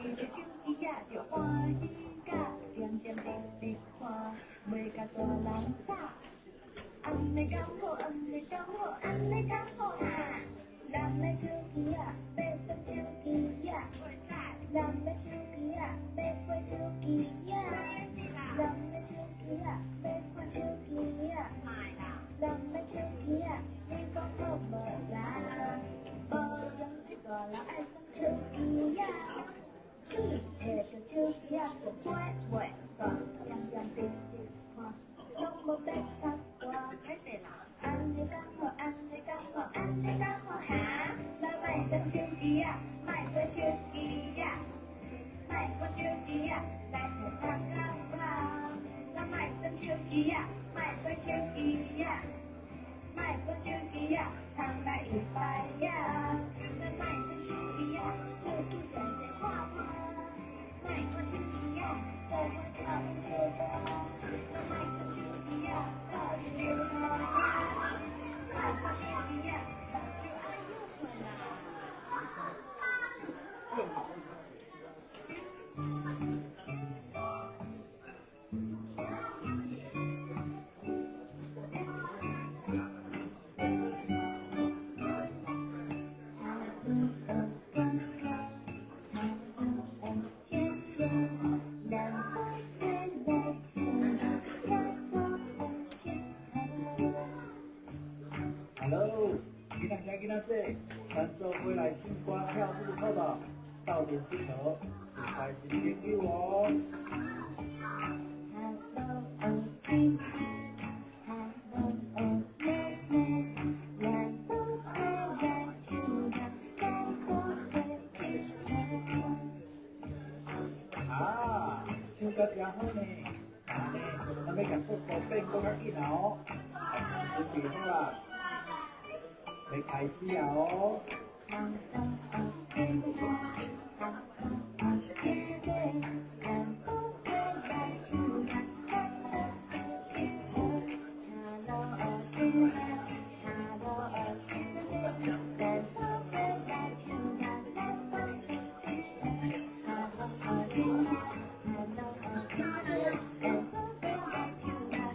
摕著手機仔就歡喜甲恬恬直直看，袂共大人吵。按呢敢好，按呢敢好，按呢敢好哈？咱的手機仔，欲耍手機仔，咱的手機仔，欲看手機仔，咱的手機仔，欲看手機仔，咱的手機仔，你講好無啦？無閒的大人愛耍手機仔，去摕著手機仔就看袂煞，恬恬直直看，攏無白插歌。按呢敢好，按呢敢好，按呢敢好哈？咱莫耍手機仔，莫看手機仔，莫看手機仔，來來插到飽。咱莫耍手機仔，莫看手機仔，莫看手機仔，通來一擺仔。咱莫耍手機仔，手機細細看看。莫看手機仔，做伙跳舞唱歌。咱莫耍手機仔，鬥陣流汗。莫看手機仔，目睭愛休睏啦。 Hello，囡仔兄囡仔姊，咱做伙来唱歌跳舞好无？鬥陣𨑨迌，熟似新朋友哦。 Hello，弟弟，Hello，妹妹，咱做伙來唱歌，咱做伙唱歌。啊，唱甲誠好呢，按呢，咱欲共速度變閣較緊啊哦！準備好啊，欲開始啊哦！ Hello，弟弟，Hello，姐姐，咱做伙來唱歌，咱做伙唱歌。Hello，弟弟，Hello，姐姐，咱做伙來唱歌，咱做伙唱歌。Hello，弟弟，Hello，姐姐，咱做伙來唱歌，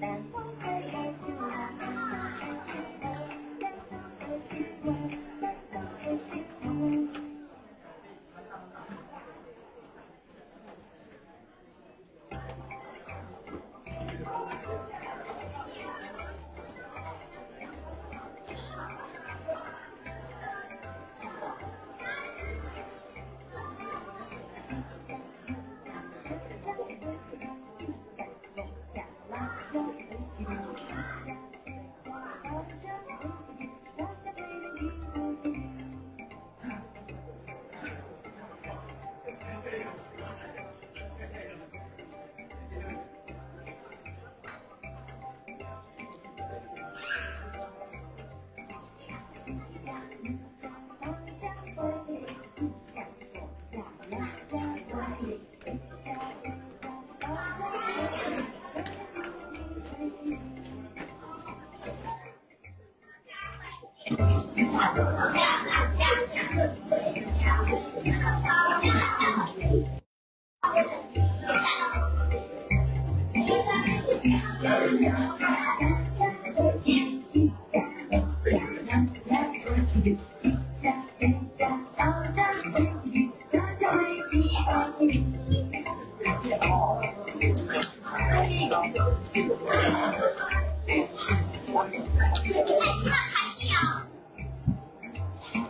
咱做伙唱歌。咱做伙來唱歌，咱做伙唱歌，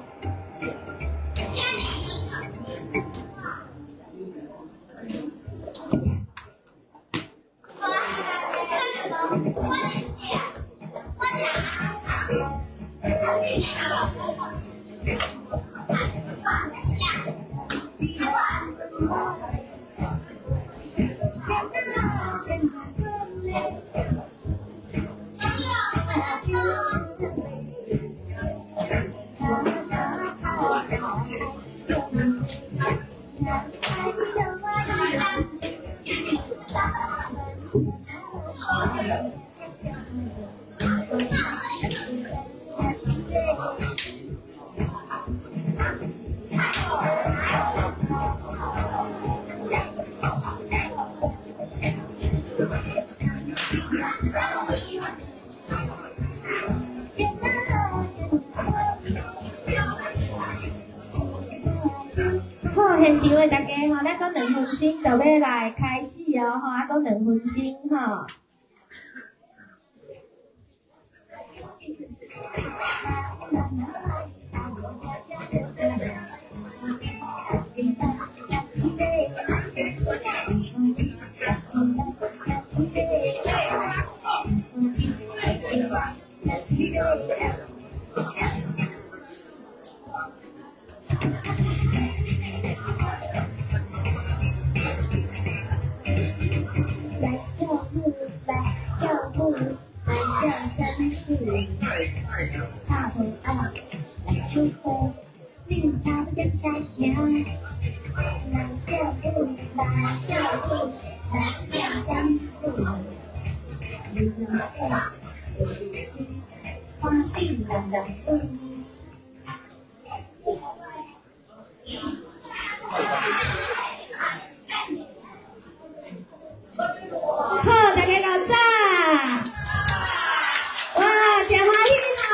咱做伙唱歌，咱做伙唱歌。好，現場的大家吼，咱閣兩分鐘就欲來開始哦，吼，啊，閣兩分鐘吼。來跳舞，來跳舞，來跳啥物舞？拍鼓仔，來唱歌，恁頭點在行？來跳舞，來跳舞，來跳啥物舞？你儂說，歡喜人人有。好，大家較早。哇，真歡喜哦！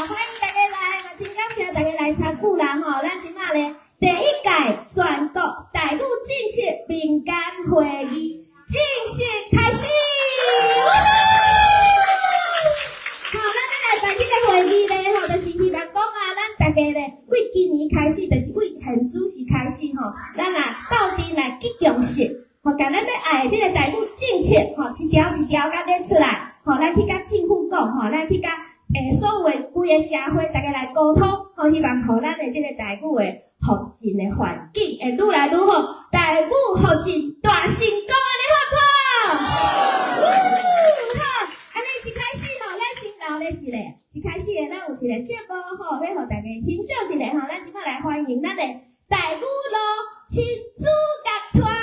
歡迎大家來，嘛真感謝大家來參與啦吼。咱這馬咧第一屆全國台語政策民間會議正式開始。好，咱欲來辦這个會議咧，吼，就是希望講啊，咱大家咧，對今年開始，就是對現主時開始吼，咱啊鬥陣來結共識。吼，共咱欲愛的這个台語政策，吼，一條一條共列出來，吼，咱去共政府講，吼，咱去共所有的規个社會，大家來溝通，吼，希望予咱的這个台語的復振的環境會愈來愈好，台語復振大成功，按呢好無？好，按呢一開始吼，咱先留咧一个，一開始的咱有一个節目吼，欲予大家欣賞一下吼，咱這擺來歡迎咱的台語路親子樂團。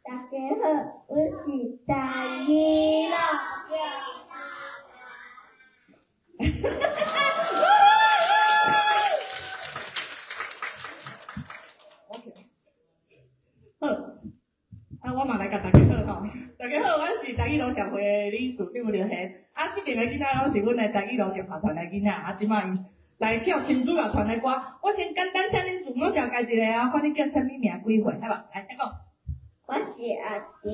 大家好，我是台語路。好，啊，我嘛來共大家好吼。大家好，我是台語路協會的理事長劉賢。啊，這邊的囡仔攏是阮的台語路共學團的囡仔。啊，這擺𪜶來跳親子樂團的歌。我先簡單請恁自我介紹一下啊，看恁叫啥物名、幾歲，好無？來，請講。我是阿婷，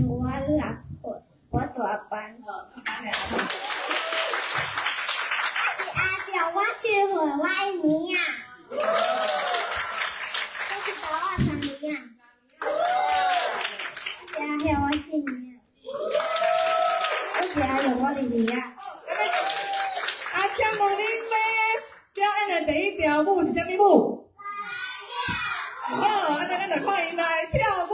我6歲，我大班。我是阿强，我7歲，我1年仔。我是大我3年仔。我是阿晓，我4年仔。我是阿勇，我2年仔。啊，請問恁欲表演的第一條舞是啥物舞？好，按呢咱就看𪜶來跳舞。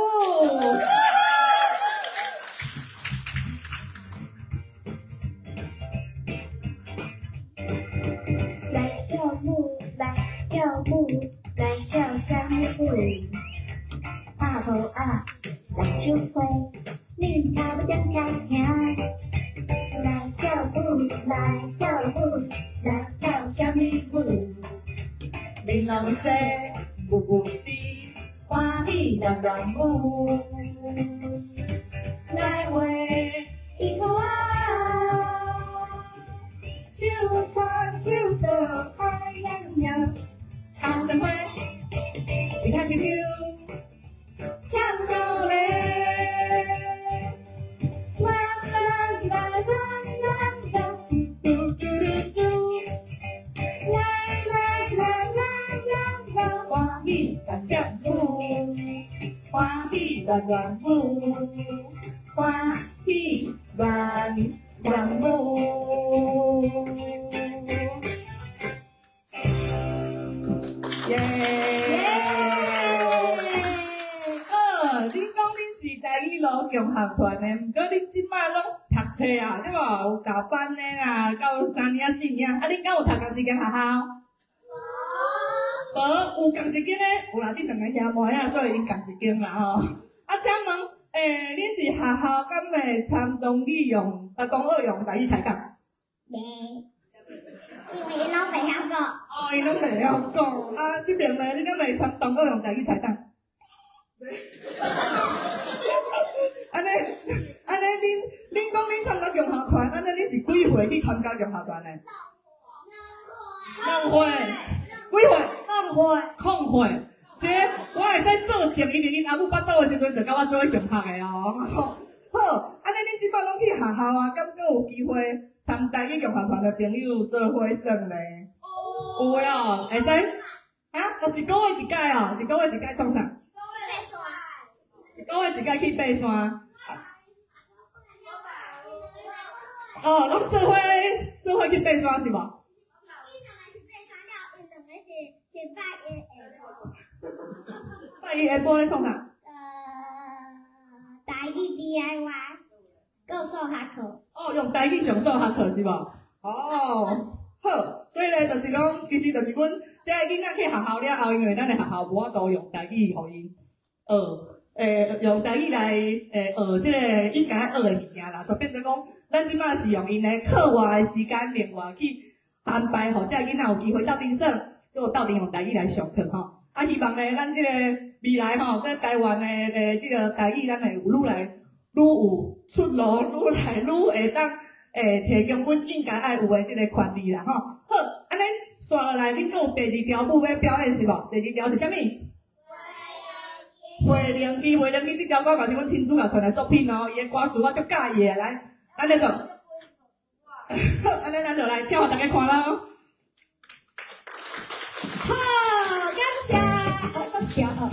來跳舞，來跳舞，來跳啥物舞？拍鼓仔，來唱歌，恁頭欲點開行？來跳舞，來跳舞，來跳啥物舞？面攏西，霧霧滴，歡喜人人舞。來畫一個啊，手牽手做愛樣樣，紅橙花，一卡 QQ，唱到咧。啦啦啦啦啦啦，嘟嘟嘟嘟，來來來來來來，歡喜人人舞，歡喜人人舞，歡喜人人舞。耶！好，恁講恁是台語路共學團的，毋過恁這擺攏讀冊啊，對無？有大班的啦，到3年仔、4年仔，啊，恁敢有讀仝一間學校？無，有仝一間的，有啦，這兩個兄妹啊，所以𪜶仝一間啦吼。啊，請問，恁佇學校敢會參同語用，啊，同學用台語抬槓？袂，因為𪜶攏袂曉講。哦，𪜶攏袂曉講。啊，這邊呢，你敢會參同學用台語抬槓？歲去參加共學團的？兩歲。幾歲？空歲。空歲。這我會使做證，伊佇𪜶阿母腹肚的時陣，就佮我做伙共學的哦。好，按呢恁這擺攏去學校啊，敢閣有機會參台語共學團的朋友做伙耍呢？有的哦，會使啊？哦，一個月一擺哦，一個月一擺創啥？一個月一擺去爬山。哦，攏做伙做伙去爬山是無？拜一下晡咧創啥？台語 DIY，閣數學課。哦，用台語上數學課是無？哦，好，所以咧，就是講，其實就是阮這个囡仔去學校了後，因為咱的學校無法度用台語予𪜶學，用台語來學這個應該學的物件啦，就變做講，咱這擺是用𪜶的課外的時間，另外去安排，予這个囡仔有機會鬥陣耍，閣有鬥陣用台語來上課吼。啊，希望咧，咱這個未來吼，在台灣的這個台語，咱會有愈來愈有出路，愈來愈會當提供阮應該愛有的這個權利啦吼。好，按呢紲落來，恁閣有第二條舞欲表演是無？第二條是啥物？回靈機，回靈機這條歌嘛是阮親子樂團的作品哦，伊的歌詞我足佮意的，來，按呢就，好，按呢咱就來跳予大家看咯。好，感謝，哦，閣一條哦。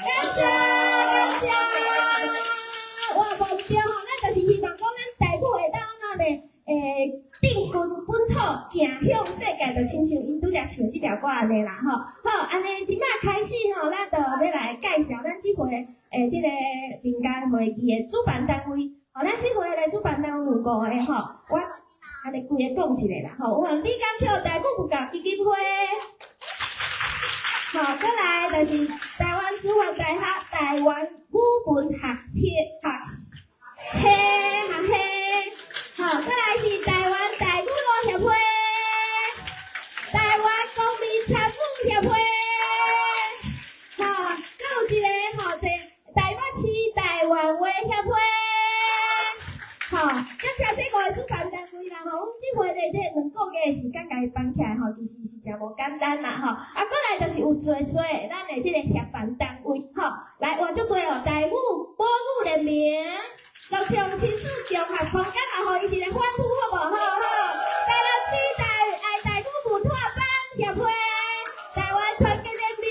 感謝感謝，哇，無毋對吼，咱就是希望講咱台語會當按怎呢？定根本土，行向世界，就親像𪜶拄才唱這條歌按呢啦吼。好，按呢這擺開始吼，咱就欲來介紹咱這回這个民間會議的主辦單位。吼，咱這回的主辦單位有五個吼，我按呢規个講一下啦吼。有李江橋台語佛教基金會，好，閣來就是台灣師範大學台灣語文學系學系學系，好，閣來是台灣台語路協會，台灣公民參與協會，好，閣有一個吼，這台北市台灣話協會，好，感謝這五個主辦單位啦吼，阮這回咧這兩個月的時間共伊辦起來吼，其實是誠無簡單啦吼。啊，閣來就是有濟濟咱的這個協辦單位吼，來換足濟哦，台語母語聯盟、樂長親子共學空間嘛，予伊一個歡呼好無？好好。台南市台愛台語文化班協會、台灣團結聯盟、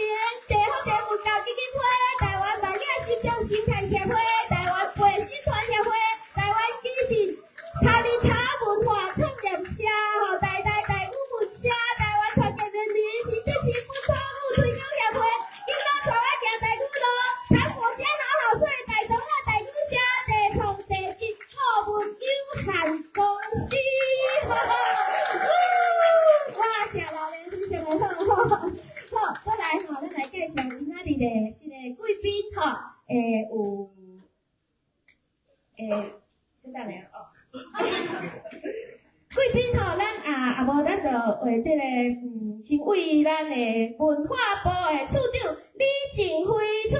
地方地佛教基金會、台灣萬雅新中生態協會、台灣培訓團協會、台灣基進卡里卡文化創業社、吼台台台語文社、台灣團結聯盟、新竹市本土語推廣協會、囡仔帶我行台語路、談我家好好睡、台東啊台語社、地創地質顧問有限公司。哇，誠熱咧，非常的好，好，閣來吼，咱來介紹今仔日的這個貴賓吼，有小等下哦。贵宾吼，咱啊啊無，咱就為這个先為咱的文化部的處長李靜輝處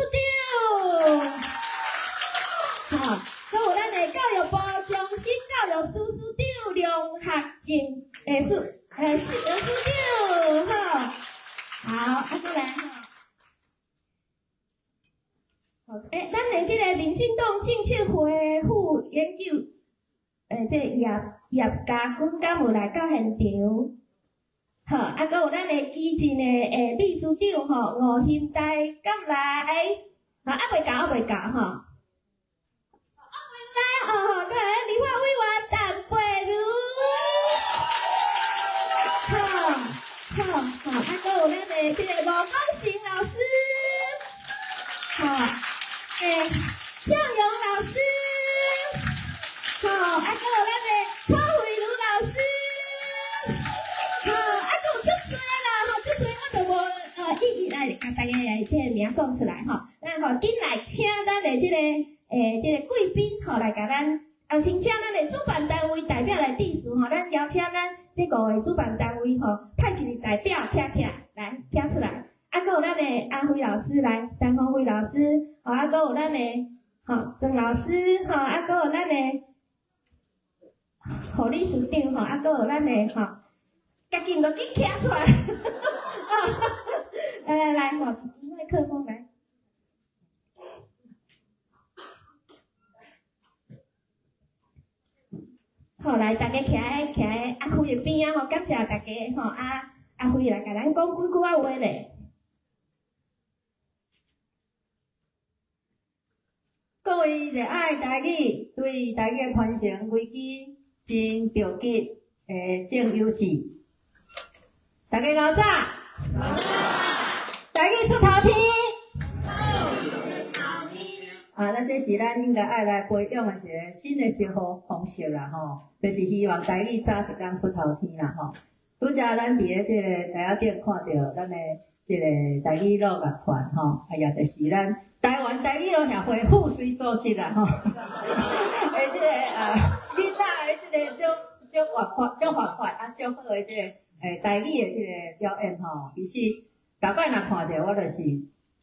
長，吼，閣有咱的教育部終身教育司司長梁學正司司司長，吼，好，啊，閣來吼，好，咱的這个民進黨政策回復研究。這個葉葉家軍敢有來到現場？好，啊，閣有咱的基進的秘書長吼，吳興大敢來？好，啊未到，啊未到吼。啊未來哦，閣來立法委員陳佩如。好，好，好，啊，閣有咱的這個羅光成老師。好，向勇老師。好，啊，閣有咱的柯慧茹老師，好，啊，閣有足濟啦，吼，足濟我就無一一來共大家來這個名講出來吼。咱吼緊來請咱的這個貴賓吼來共咱，啊，先請咱的主辦單位代表來致辭吼。咱邀請咱這五个主辦單位吼派一個代表徛徛來徛出來。啊，閣有咱的阿輝老師來，陳鴻輝老師，吼，啊，閣有咱的吼曾老師，吼，啊，閣有咱的。護理事長吼，啊，閣有咱的吼，家己毋著緊徛出來，來來來，吼，一支麥克風來。好，來，大家徛喺徛喺阿輝的邊仔吼，感謝大家吼，啊，阿輝來共咱講幾句仔話咧。各位熱愛台語、對台語的傳承危機真著急的鄭有志，大家老早，台語出頭天，啊，咱這是咱應該愛來培養的一個新的招呼方式啦，吼，就是希望台語早一工出頭天啦，吼。拄才咱佇咧這個台仔頂看著咱的這個台語樂樂團，吼，啊，也就是咱台灣台語樂協會附隨組織啦，吼，的這個啊，囡仔的這個足足活潑、足活潑啊，足好的這個台語的這個表演吼，其實逐擺若看著我就是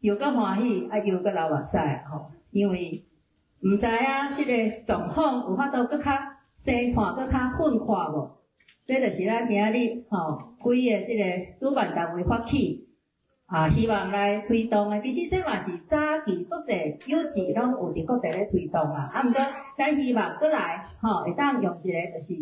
又閣歡喜，啊又閣流目屎吼，因為毋知影這個狀況有法度閣較細看、閣較訓看無？這就是咱今仔日吼幾个這個主辦單位發起。啊，希望來推動的，其實這嘛是早期足濟有志攏有佇各地咧推動啦。啊，毋過咱希望閣來吼，會當用一個就是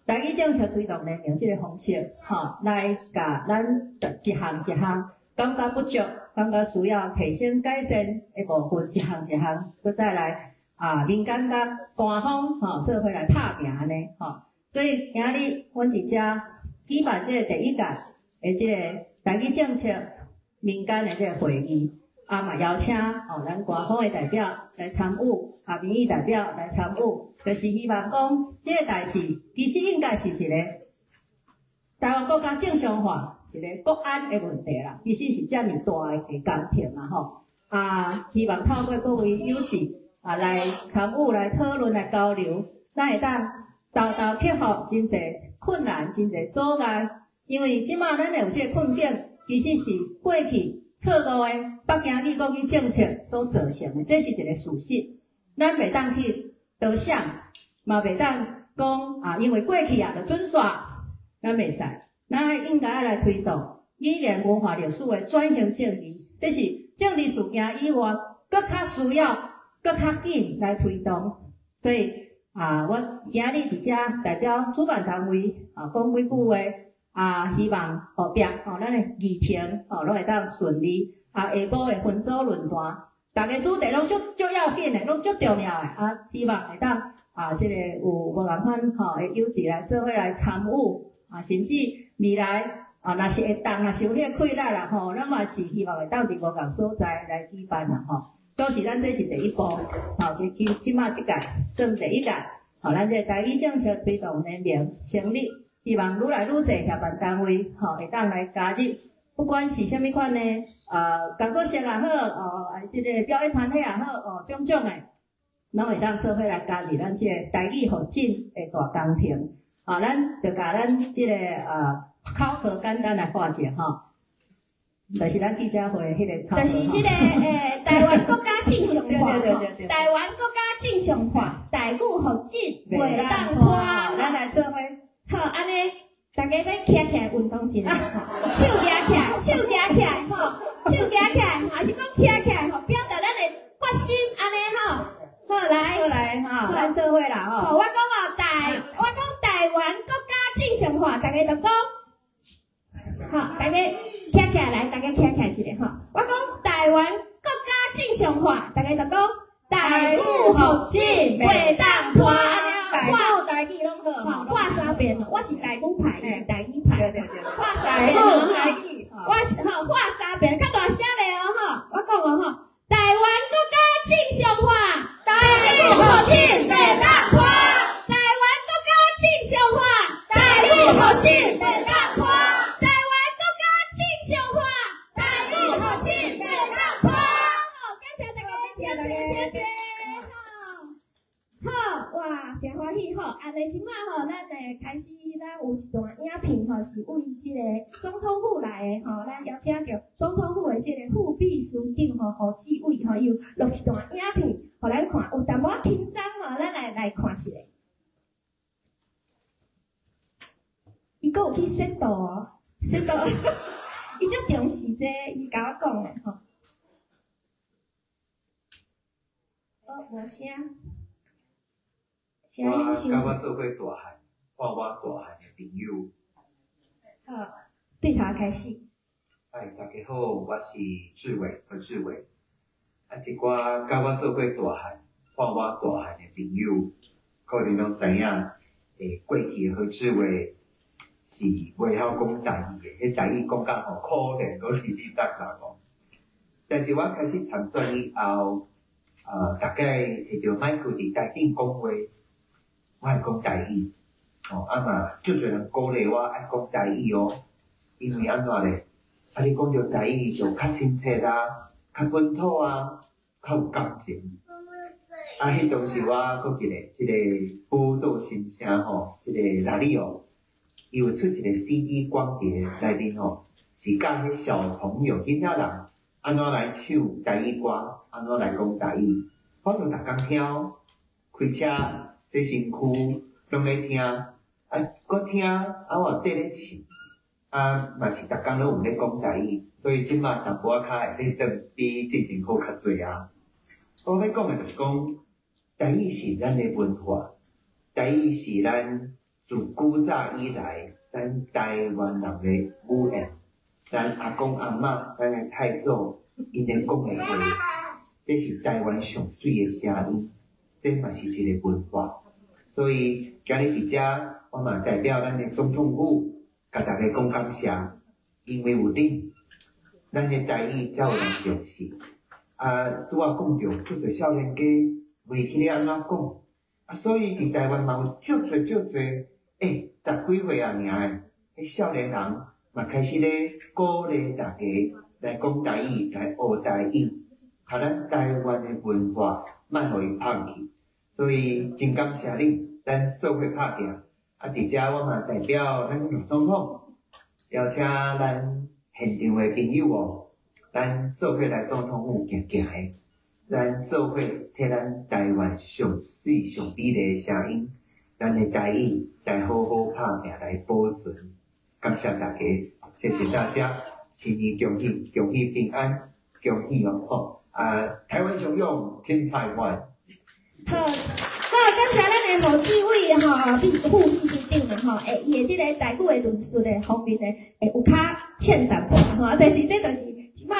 台語政策推動聯盟這個方式，吼，來共咱一項一項感覺不足、感覺需要提升改善的部分，一項一項，閣再來啊，民間佮官方吼做伙來拍拚按呢吼。所以今仔日阮佇遮舉辦這個第一屆的這個台語政策民間的這個會議，啊嘛邀請哦，咱官方的代表來參與，啊民意代表來參與，就是希望講這個代誌其實應該是一個台灣國家正常化一個國安的問題啦，其實是遮爾大的一個工程嘛吼，啊希望透過各位有志啊來參與、來討論、來交流，咱會當沓沓克服真濟困難、真濟阻礙，因為這馬咱有這個困境。其實是過去錯誤的北京語國語政策所造成的，這是一個事實。咱袂當去多想，嘛袂當講啊，因為過去啊就準煞，咱袂使。咱應該愛來推動語言文化歷史的轉型正義，這是政治事件以外，閣較需要、閣較緊來推動。所以啊，我今日佇遮代表主辦單位啊，講幾句話。啊，希望後壁吼，咱的議程吼攏會當順利。啊，下晡的分組論壇，逐个主題攏足足要緊的，攏足重要的。啊，希望會當啊，這個有無仝款吼的有志來做伙來參與。啊，甚至未來啊，若是會當，若是有彼個氣力啦吼，咱嘛是希望會當佇無仝所在來舉辦啦吼。都是咱這是第一步，吼，今這馬這屆算第一屆，吼，咱這個台語政策推動聯盟成立。希望愈來愈濟協辦單位，吼，會當來加入，不管是啥物款的，工作室也好，哦，這個表演團體也好，哦，種種的，攏會當做伙來加入咱這个台語復振的大工程。啊，咱就共咱這个口號簡單來畫者吼，就是咱記者會彼个口號。就是這个台灣國家正常化，對對對對。台灣國家正常化，台語復振袂當拖。咱來做伙。好，按呢，大家欲徛起來運動一下，手舉起來，手舉起來，吼，手舉起來，還是講徛起來，吼，表達咱的決心，按呢吼。好來，好來，吼，咱做伙啦，吼。我講哦，我講台灣國家正常化，大家就講，好，大家徛起來，大家徛起來一下，吼。我講台灣國家正常化，大家就講台語復振袂當拖。台語台語攏好，畫三遍，我是台語派，伊是台語派。對對對。畫三遍，台語，我是吼畫三遍，較大聲咧哦，吼，我講哦，吼，台灣國家正常化，台語復振袂當拖。台灣國家正常化，台語復振袂當拖。台灣國家正常化，台語復振袂當拖。好，感謝大家，感謝大家，好，哇，誠歡喜吼！按呢這擺吼，咱開始，咱有一段影片吼，是為這个總統府來的吼，咱邀請著總統府的這个副秘書長吼胡志偉吼，伊有錄一段影片，予咱看，有淡薄仔輕鬆吼，咱來看一下。伊閣有去洗肚哦，洗肚，伊足重視這個，伊共我講的吼。哦，無聲。我佮我做伙大漢，看我大漢的朋友。好，對頭開始。嗨，大家好，我是志偉，何志偉。啊，一寡佮我做伙大漢，看我大漢的朋友，可能攏知影，過去的何志偉是袂曉講台語的，彼台語講甲吼可憐，閣離離搭搭哦。但是我開始參選以後，大概摕著麥克佇台頂講話。我愛講台語，吼啊嘛，足濟人鼓勵我愛講台語哦，因為按怎咧？啊，你講著台語就較親切啊，較本土啊，較有感情。啊，彼當時我閣記得，這個寶島新聲吼，這個拉里奧，伊有出一個 CD 光碟內面吼，是教彼小朋友囡仔人按怎來唱台語歌，按怎來講台語。我就逐工聽，開車。洗身軀，攏咧聽，啊，閣聽，啊，我綴咧唱，啊，嘛是逐工攏有咧講台語，所以這馬淡薄仔較會咧轉，比進前好較濟啊。我欲講的就是講，台語是咱的文化，台語是咱自古早以來，咱台灣人的語言，咱阿公阿嬤、咱的太祖，𪜶咧講的話，這是台灣上媠的聲音，這嘛是一个文化。所以今日佇遮，我嘛代表咱的總統府，共大家講感謝，因為有恁，咱的台語才有人重視。啊，拄仔講著足濟少年家袂記咧按怎講，啊，所以佇台灣嘛有足濟足濟，十幾歲仔爾的，彼少年人嘛開始咧鼓勵大家來講台語，來學台語，予咱台灣的文化莫予伊放棄。所以真感謝恁。咱做伙拍拼，啊！佇遮我嘛代表咱羅總統，邀請咱現場的朋友哦，咱做伙來總統府行行的，咱做伙替咱台灣上媠上美麗的聲音，咱的台語來好好拍拼來保存。感謝大家，謝謝大家，新年恭喜，恭喜平安，恭喜哦！吼啊，台灣上勇，挺台灣。好，好，感謝咱的胡志偉吼，副秘書長啦吼，伊的這个台語的論述的方面呢，有較淺淡薄吼，但是這就是這擺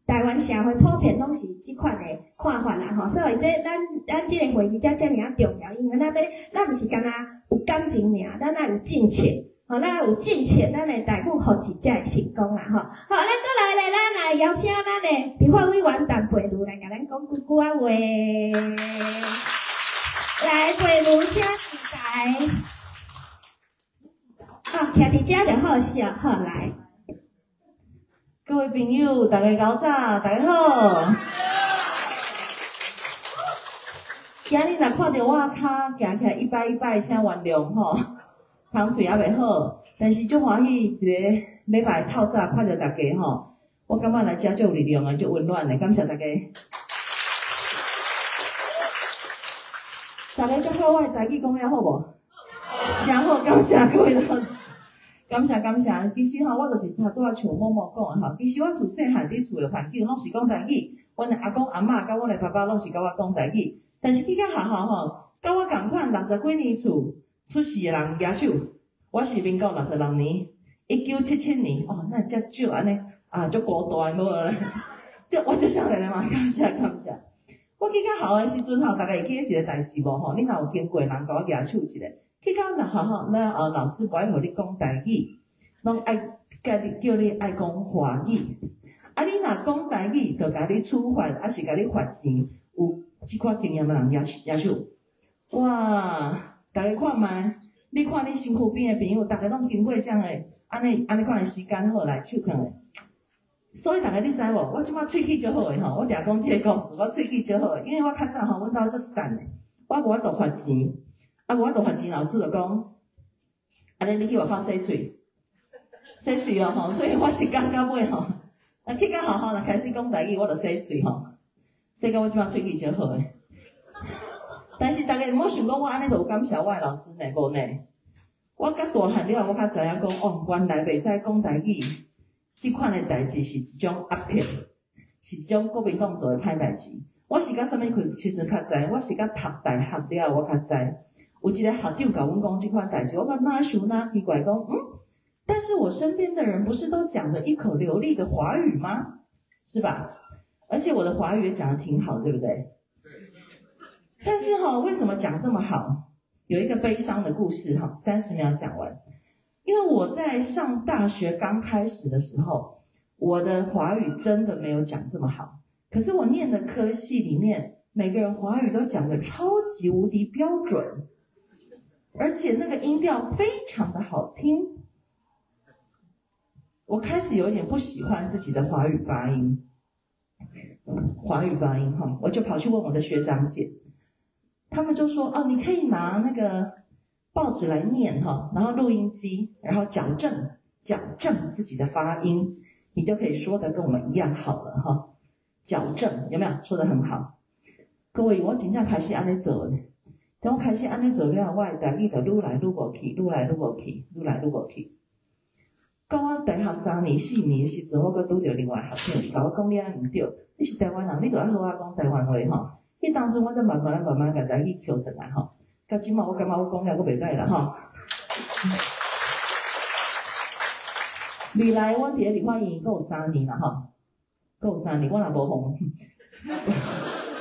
台灣社會普遍攏是這款的看法啦吼，所以這咱這個會議才遮爾仔重要，因為咱毋是干焦有感情爾，咱愛有政策，吼，咱有政策，咱的台語復振才會成功啦吼。好，咱閣來咧，咱來邀請咱的立法委員陳佩如來共咱講幾句仔話。來，佩如，請上台。啊，徛佇遮就好勢，好來。各位朋友，大家早早，大家好。今日若看著我跤行起來一擺一擺，請原諒吼，空喙猶未好，但是足歡喜一个禮拜透早看著大家吼，我感覺來遮足有力量的，足溫暖的，感謝大家。大家感覺我的台語講了好無？誠好，感謝各位老師，感謝感謝。其實吼，我就是拄仔像某某講的吼，其實我自細漢佇厝的環境攏是講台語，阮的阿公阿嬤佮阮的爸爸攏是佮我講台語。但是去到學校吼，佮我仝款六十幾年次出世的人舉手，我是民國66年，1977年，哦，哪會遮少按呢？啊，足孤單無啦，足我足少年的嘛，感謝感謝。我去到學校的時陣吼，大家會記得一個代誌無吼？你若有經過的人，共我舉手一下。去到學校，了後老師無愛予你講台語，攏愛共你叫你愛講華語。啊，你若講台語，就共你處罰，抑是共你罰錢。有這款經驗的人舉舉手。哇！大家看覓，你看你身軀邊的朋友，逐家攏經過這樣的，按呢按呢款的時間好來手囥咧。所以逐家你知無？我這擺喙齒足好的吼，我定講這个故事，我喙齒足好的，因為我較早吼，阮兜足散的，我無法度罰錢，啊無法度罰錢，老師就講，按呢你去外口洗喙，洗喙哦吼，所以我一工到尾吼，啊去到學校若開始講台語，我就洗喙吼，洗到我這擺喙齒足好的。但是逐家毋好想講我按呢就有感謝我的老師呢，無呢。我較大漢了後，我較知影講，哦，原來袂使講台語。這款的代誌是一種壓迫，是一種國民黨做的歹代誌。我是到啥物時陣較知？我是到讀大學了後，我較知。有一個學長共阮講這款代誌，我感覺哪想哪奇怪，講嗯，但是我身邊的人不是都講的一口流利的華語嗎？是吧？而且我的華語也講得挺好，對不對？但是哈，為什麼講這麼好？有一個悲傷的故事哈，30秒講完。因為我在上大學剛開始的時候，我的華語真的沒有講這麼好。可是我念的科系裡面，每個人華語都講得超級無敵標準，而且那個音調非常的好聽。我開始有點不喜歡自己的華語發音，華語發音哈，我就跑去問我的學長姐，他們就說：哦，你可以拿那個報紙來念哈，然後錄音機，然後矯正矯正自己的發音，你就可以說得跟我們一樣好了哈。矯正有沒有說得很好？各位，我真正開始按呢做，等我開始按呢做了，我的台語就愈來愈無去，愈來愈無去，愈來愈無去。到我大學3年4年的時陣，我閣拄著另外學長，共我講你按呢毋對，你是台灣人，你著愛好好講台灣話吼。彼當陣我才慢慢慢慢共台語抾轉來吼。到這馬我感覺我講了閣袂䆀啦吼。未來阮佇咧立法院閣有三年啦吼，閣有三年，我若無予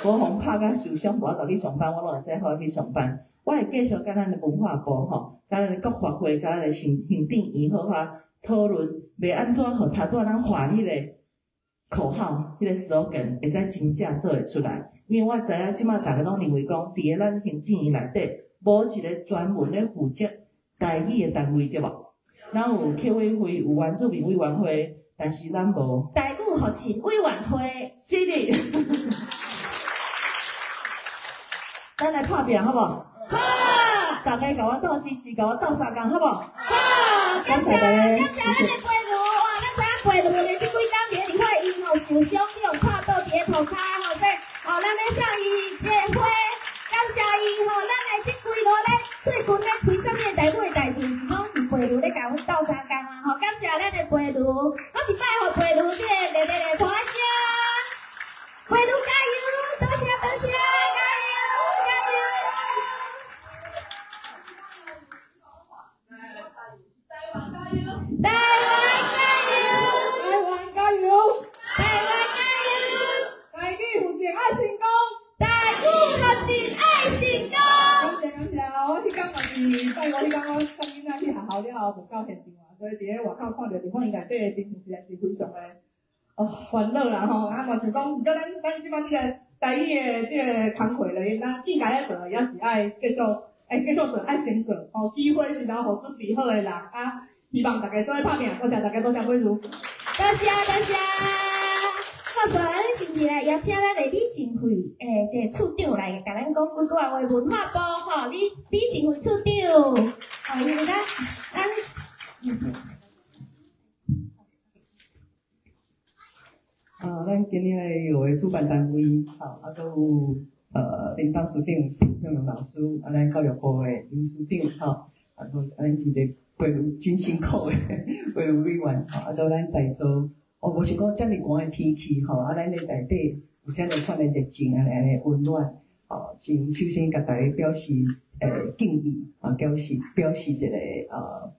無予拍甲受傷，無法度去上班，我攏會使好好去上班。我會繼續佮咱的文化部吼，佮咱的國發會，佮咱的行行政院好好討論，欲按怎予頭拄仔咱畫彼個口號，彼個 slogan 會使真正做會出來。因為我知影這馬逐家攏認為講，佇咧咱行政院內底，無一個專門咧負責台語的單位，對無？咱有客委會，有原住民委員會，但是咱無台語學習委員會。是的，咱來拍拚好無？好。大家共我鬥支持，共我鬥相共，好無？好，感謝感謝咱的培如，哇，咱知影培如咧，這幾工佇咧立法院吼受傷，去予拍倒佇咧塗跤吼，所以吼，咱咧送伊這個花，感謝伊吼，咱來這幾路咧最近咧開啥物台語的代誌，是攏是培如咧共阮鬥相共啊吼，感謝咱的培如，閣一擺予培如這個熱烈的歡聲，培如加油，多謝多謝，加油加油！台灣加油！台灣加油！台灣加油！台語復振愛成功！台語復振愛成功！感謝感謝，我彼工嘛是拜五彼工，我送囡仔去學校了後，無到現場啊，所以佇咧外口看著立法院內底的情形，實在是非常的哦煩惱啦吼。啊嘛想講，毋過咱咱這擺這個台語的這個工課咧，咱應該愛做，也是愛繼續，愛繼續做，愛先做。吼，機會是留予準備好的人啊！希望大家做伙拍拚，多謝大家，多謝培如。多謝多謝，我煞。是毋是來邀請咱的李靜慧這個處長來共咱講幾句仔話？文化部吼，李靜慧處長，吼，因為咱。啊，咱今日的有的主辦單位，吼，啊，閣有林董事長向榮老師，啊，咱教育部的林司長，吼，啊，閣咱一个陪真辛苦的陪委員，吼，啊，閣咱在座，哦，無想講遮爾寒的天氣，吼，啊，咱咧內底有遮爾款的熱情，按呢按呢溫暖，吼，先首先共大家表示敬意，啊，表示一個。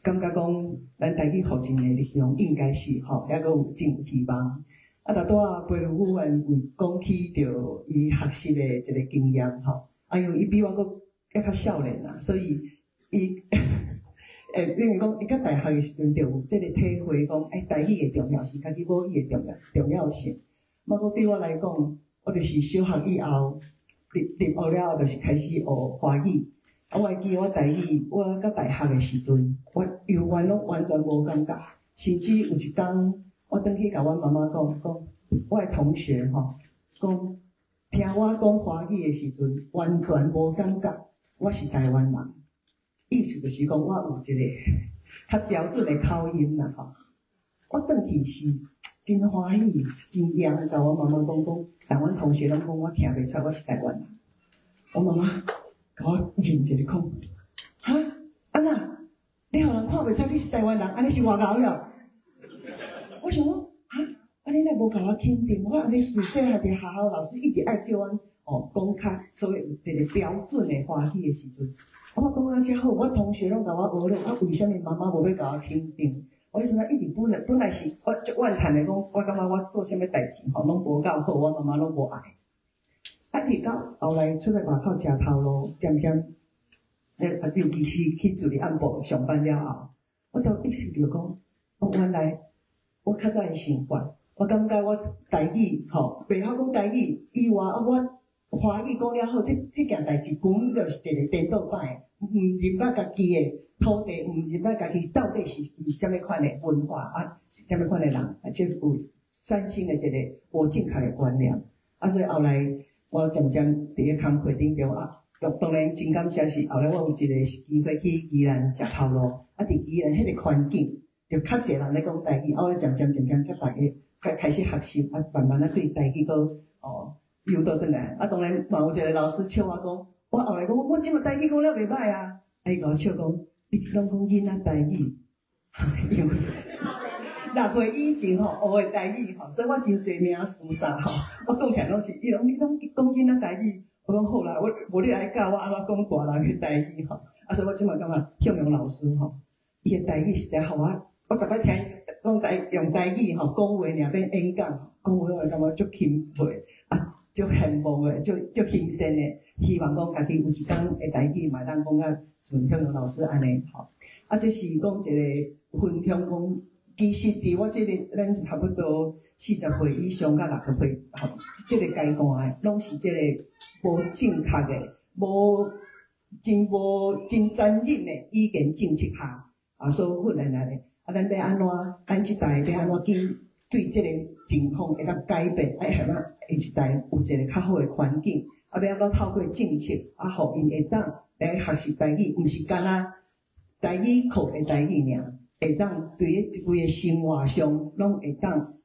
感覺講咱台語復振的力量應該是吼，猶閣有真有希望。啊，頭拄仔培如委員有講起著伊學習的一個經驗吼，啊，因為伊比我閣猶較少年啦，所以伊等於講伊到大學的時陣就有這個體會，講台語的重要性，家己母語的重要性。毋過對我來講，我就是小學以後入學了後，就是開始學華語。啊，我會記我台語，我到大學的時陣，我猶原攏完全無感覺，甚至有一工，我轉去共阮媽媽講，講我的同學吼，講聽我講華語的時陣，完全無感覺，我是台灣人，意思就是講我有一個較標準的口音啦吼。我轉去是真歡喜、真懔，共我媽媽講講，但阮同學攏講我聽袂出來我是台灣人，我媽媽。共我認一下講，哈，按怎？你予人看袂出你是台灣人，按呢是外𠢕喲？我想講，哈，按呢你無共我肯定，我按呢自細漢佇學校老師一直愛叫阮哦講較所謂有一個標準的華語的時陣，我講啊遮好，我同學攏共我學了，啊為啥物媽媽無欲共我肯定？我彼陣仔一直本來是我足怨嘆的講，我感覺我做啥物代誌吼攏無夠好，我媽媽攏無愛。啊！直到後來出來外口食頭路，漸漸，尤其是去助理按部上班了後，我就意識著講，哦，原來我較早的想法，我感覺我台語吼，袂曉講台語以外，啊，我華語講了好，這件代誌根本就是一個顛倒擺的，毋入捌家己的土地，毋入捌家己到底是啥物款的文化啊，是啥物款的人，啊，這有產生的一個無正確的觀念，啊，所以後來。我漸漸佇咧工課頂著啊，當然真感謝是後來我有一個機會去宜蘭食頭路，啊，佇宜蘭彼個環境，就較濟人咧講台語，啊，我漸漸漸漸佮大家開始學習，啊，慢慢仔對台語閣哦又倒轉來，啊，當然嘛有一個老師笑我講，我後來講我這馬台語講了袂䆀啊，啊，伊共我笑講，你攏講囡仔台語，因為6歲以前吼學的台語吼，所以我真濟名詞啥吼，我講起來攏是，伊講你攏講囡仔台語，我講好啦，我無你來教我按怎講大人的台語吼，啊，所以我這馬感覺向陽老師吼，伊的台語實在予我，我逐擺聽伊講台用台語吼講話，爾免演講，講話我會感覺足欽佩，啊，足羨慕的，足欣羨的，希望講家己有一工的台語嘛會當講甲像向陽老師按呢吼，啊，這是講一個分享講。其實，佇我這個咱差不多40歲以上佮60歲，吼，這個階段的，攏是這個無正確的、無真無真殘忍的語言政策下啊所訓練來的。啊，咱欲按怎？咱這代欲按怎緊對這個情況會當改變？愛予咱下一代有一個較好的環境。啊，欲按怎透過政策啊，予𪜶會當來學習台語，毋是干焦台語課的台語爾。會當對咧規个生活上，攏會當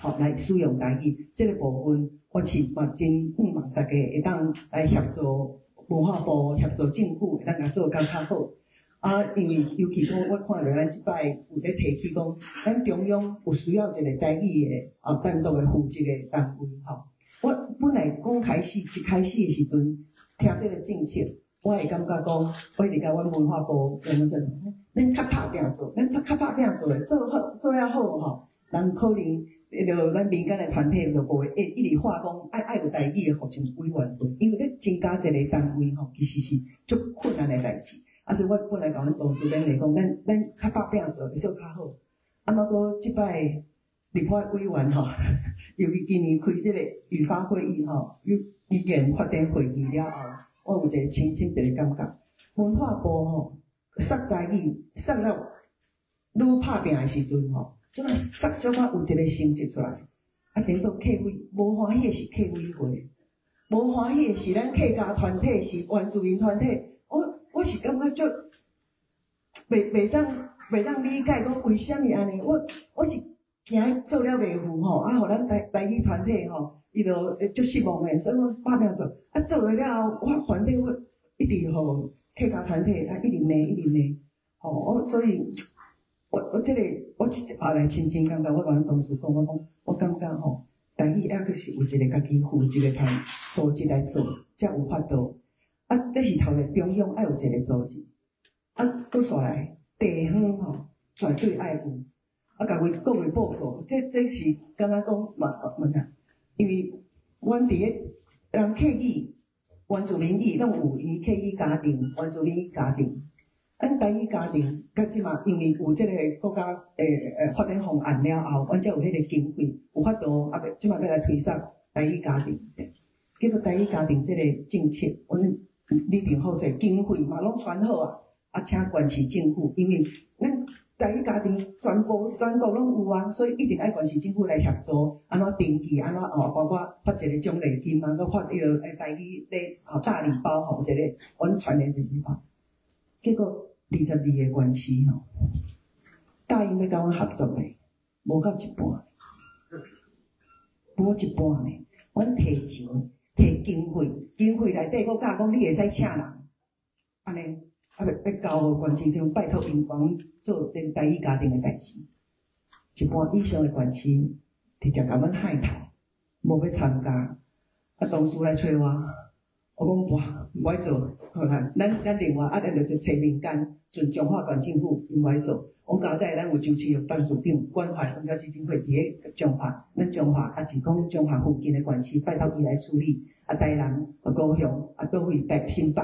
吼來使用台語，這個部分我是嘛真向望大家會當來協助文化部、協助政府，會當共做甲較好。啊，因為尤其講，我看著咱這擺有咧提起講，咱中央有需要一個台語的啊單獨的負責的單位吼。我本來講開始一開始的時陣，聽這個政策。我會感覺講，我一直共阮文化部講說，咱較拍拚做，咱較拍拚做的，做好做了好吼，人可能彼个咱民間的團體就無會一直話講愛有台語的復振委員會，因為欲增加一個單位吼，其實是足困難的代誌。啊，所以我本來共阮同事勉勵講，咱較拍拚做會做較好。啊，毋過這擺立法委員吼，尤其今年開這個語發會議吼，語言發展會議了後。我有一個深深一個感覺，文化部吼，殺台語殺了愈拍拚的時陣吼，這馬殺小可有一個成績出來。啊，颠倒客委無歡喜的是客委會，無歡喜的是咱客家團體，是原住民團體。我是感覺足袂當理解，講為啥物按呢？我是驚做了袂赴吼，啊，予咱台語團體吼，伊就會足失望的，所以我拍拼做。啊，做了了後，我反正我一直予客家團體啊，一直罵，一直罵，吼，我所以，我這個我後來深深感覺，我共阮同事講，我講我感覺吼，台語抑閣是有一個家己負責的團組織來做，才有法度。啊，這是頭一個中央愛有一個組織，啊，閣煞來地方吼，絕對愛有。啊，共各位報告，這是敢若講嘛問啊，因為阮佇咧人客語、原住民語攏有，因為客語家庭、原住民語家庭，咱台語家庭，佮這馬因為有這個國家發展方案了後，阮才有彼個經費，有法度啊，欲這馬欲來推捒台語家庭。結果台語家庭這個政策，阮擬定好勢，經費嘛攏傳好啊，啊，請縣市政府，因為咱台語家庭全部全國攏有啊，所以一定愛縣市政府來協助，按怎登記，按怎哦，包括發一個獎勵金啊，閣發彼個台語禮吼大禮包吼，一個阮傳的禮包。結果22個縣市吼，答應欲共阮合作的，無到一半，無一半呢。阮提錢、提經費，經費內底閣教講你會使請人，按呢。啊，欲交予縣市長拜託𪜶幫做這台語家庭的代誌，一半以上的縣市直接共阮害頭，無欲參加。啊，同事來揣我，我講哇，無愛做，好啦，咱另外啊，咱就揣民間，盡彰化縣政府𪜶無愛做。我較早咱有周啟玉董事長關懷文教基金會佇咧彰化，咱彰化啊是講彰化附近的縣市，拜託伊來處理。啊，台南、高雄啊，佗位台新北。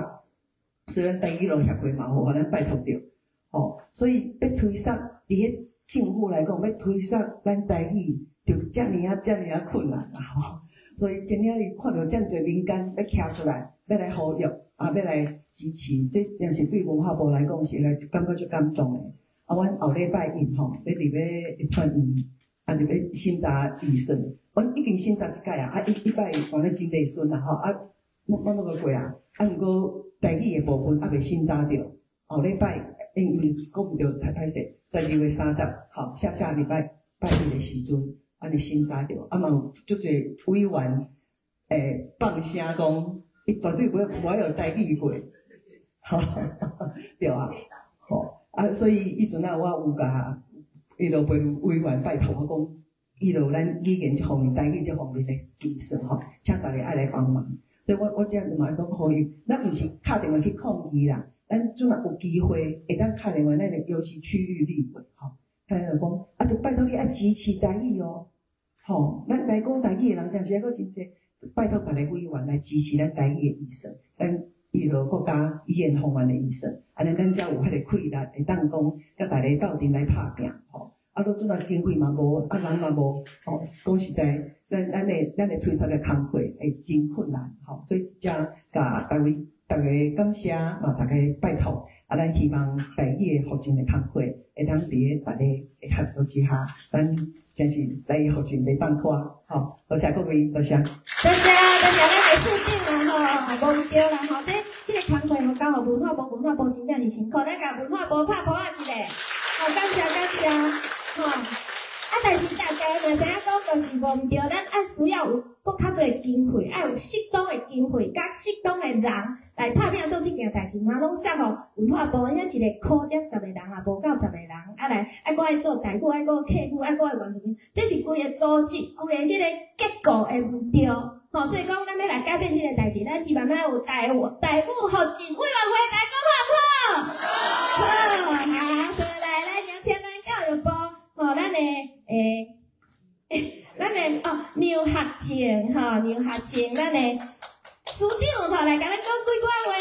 雖然台語路協會嘛有予咱拜託著，吼，所以欲推捒佇咧政府來講，欲推捒咱台語，就遮爾仔遮爾仔困難啦，吼。所以今仔日看著遮濟民間欲徛出來，欲來呼籲，啊，欲來支持，這真是對文化部來講是來感覺足感動的。啊，阮後禮拜一吼，欲入咧立法院，啊，入咧審查預算，阮已經審查一擺啊，啊，一擺往咧真袂順啦，吼，啊，攏攏閣過啊，啊，毋過。台語的部分猶未審查著，後禮拜因為講毋著太歹勢，12月30，吼，下下禮拜拜一的時陣，按呢審查著，啊嘛有足濟委員放聲講，伊絕對無愛予台語過，吼，對啊，吼，啊，所以彼陣啊，我有共彼落委員拜託我講，彼落咱語言這方面、台語這方面的技術吼，請大家愛來幫忙。所以我這嘛愛講呼籲，咱毋是敲電話去抗議啦，咱陣若有機會會當敲電話，咱的尤其區域立委吼，敲電話講，啊，就拜託你愛支持台語哦，吼，咱來講台語的人，但是猶閣真濟，拜託逐个委員來支持咱台語的預算，咱彼落國家語言方案的預算，按呢咱才有彼個氣力會當講，佮大家鬥陣來拍拚吼。啊，閣陣仔經費嘛無，啊人嘛無，吼，講實在，咱的推捒的工課會真困難，吼，所以遮共各位逐家感謝，嘛逐家拜託，啊，咱希望台語的復振的工課會當佇咧大家的合作之下，咱真是台語復振袂放拖，吼，多謝各位，多謝。多謝多謝咱的處長啊，吼，無毋對啦，吼，這個工課吼交予文化部，文化部真正是辛苦，咱共文化部拍噗仔一下，好，感謝感謝。吼，啊！但是大家嘛知影講，就是無毋對，咱愛需要有閣較濟經費，愛有適當的經費，佮適當的人來拍拚做這件代誌。嘛攏送予文化部，因一個科才十個人也無夠十個人，啊來，愛閣愛做台語，愛閣客語，愛閣愛原住民，這是規个組織，規个這個結構會毋對。吼，所以講，咱欲來改變這個代誌，咱希望咱有台語復振委員會來講好毋好？好，好，所以來來邀請咱教育部。吼，咱的哦，劉學靜吼，劉學靜，咱的司長吼，來共咱講幾句話。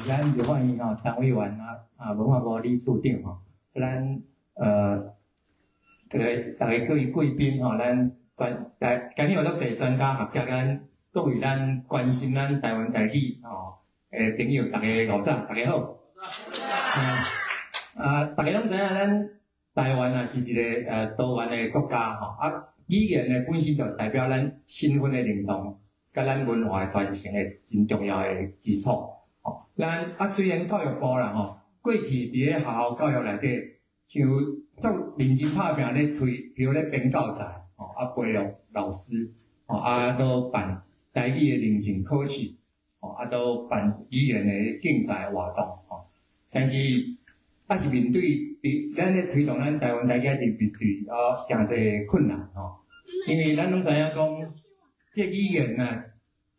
咱立法院吼，陳委員啊，文化部李處長吼，咱這個逐个各位貴賓吼，咱專來今日有足濟專家學者，咱各位咱關心咱台灣台語吼的朋友，逐家午早，逐家好。啊，逐家攏知影，咱台灣啊是一個多元的國家吼，啊，語言呢本身就代表咱身份的認同，佮咱文化傳承的真重要的基礎。吼，咱啊雖然教育部啦吼，過去佇咧學校教育內底，像足認真拍拚咧推，比如咧編教材，吼，啊培育老師，吼，啊都辦台語的認證考試，吼，啊都辦語言的競賽活動，吼，但是啊是面對佇咱咧推動咱台灣台語，還是面對啊誠濟困難吼，因為咱攏知影講，這個語言啊，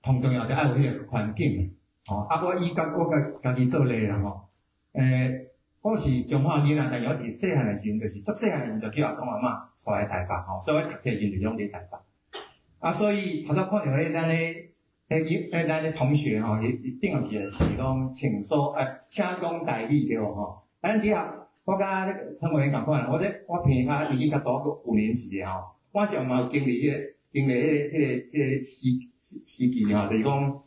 上重要就愛有彼個環境，吼，啊我以甲我家家己做例啦吼，我是彰化囡仔，但是我佇細漢的時陣，就是足細漢的時陣就叫阿公阿嬤帶來台北吼，所以我讀冊時陣就攏佇台北。啊，所以頭拄看著彼咱的彼彼咱的同學吼，伊伊頂下去是講請說，請講台語對無吼？咱佇遐，我佮那個陳委員仝款，我這我鼻較年紀較大，閣有年時的吼，我就嘛有經歷彼個經歷彼個彼個彼個時時期吼，就是講。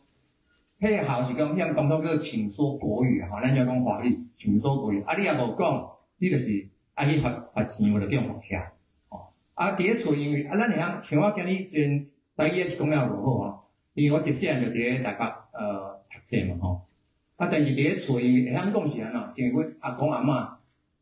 彼個校是講，像當初叫請說國語吼，咱就講華語，請說國語。啊，你若無講，你就是愛去罰罰錢，無就叫人罰起來。吼，啊，佇咧厝因為啊，咱會曉像我今日雖然台語也是講了無好啊，因為我一細漢就佇咧台北讀冊嘛吼。啊，但是佇咧厝因為會曉講是按怎，因為阮阿公阿嬤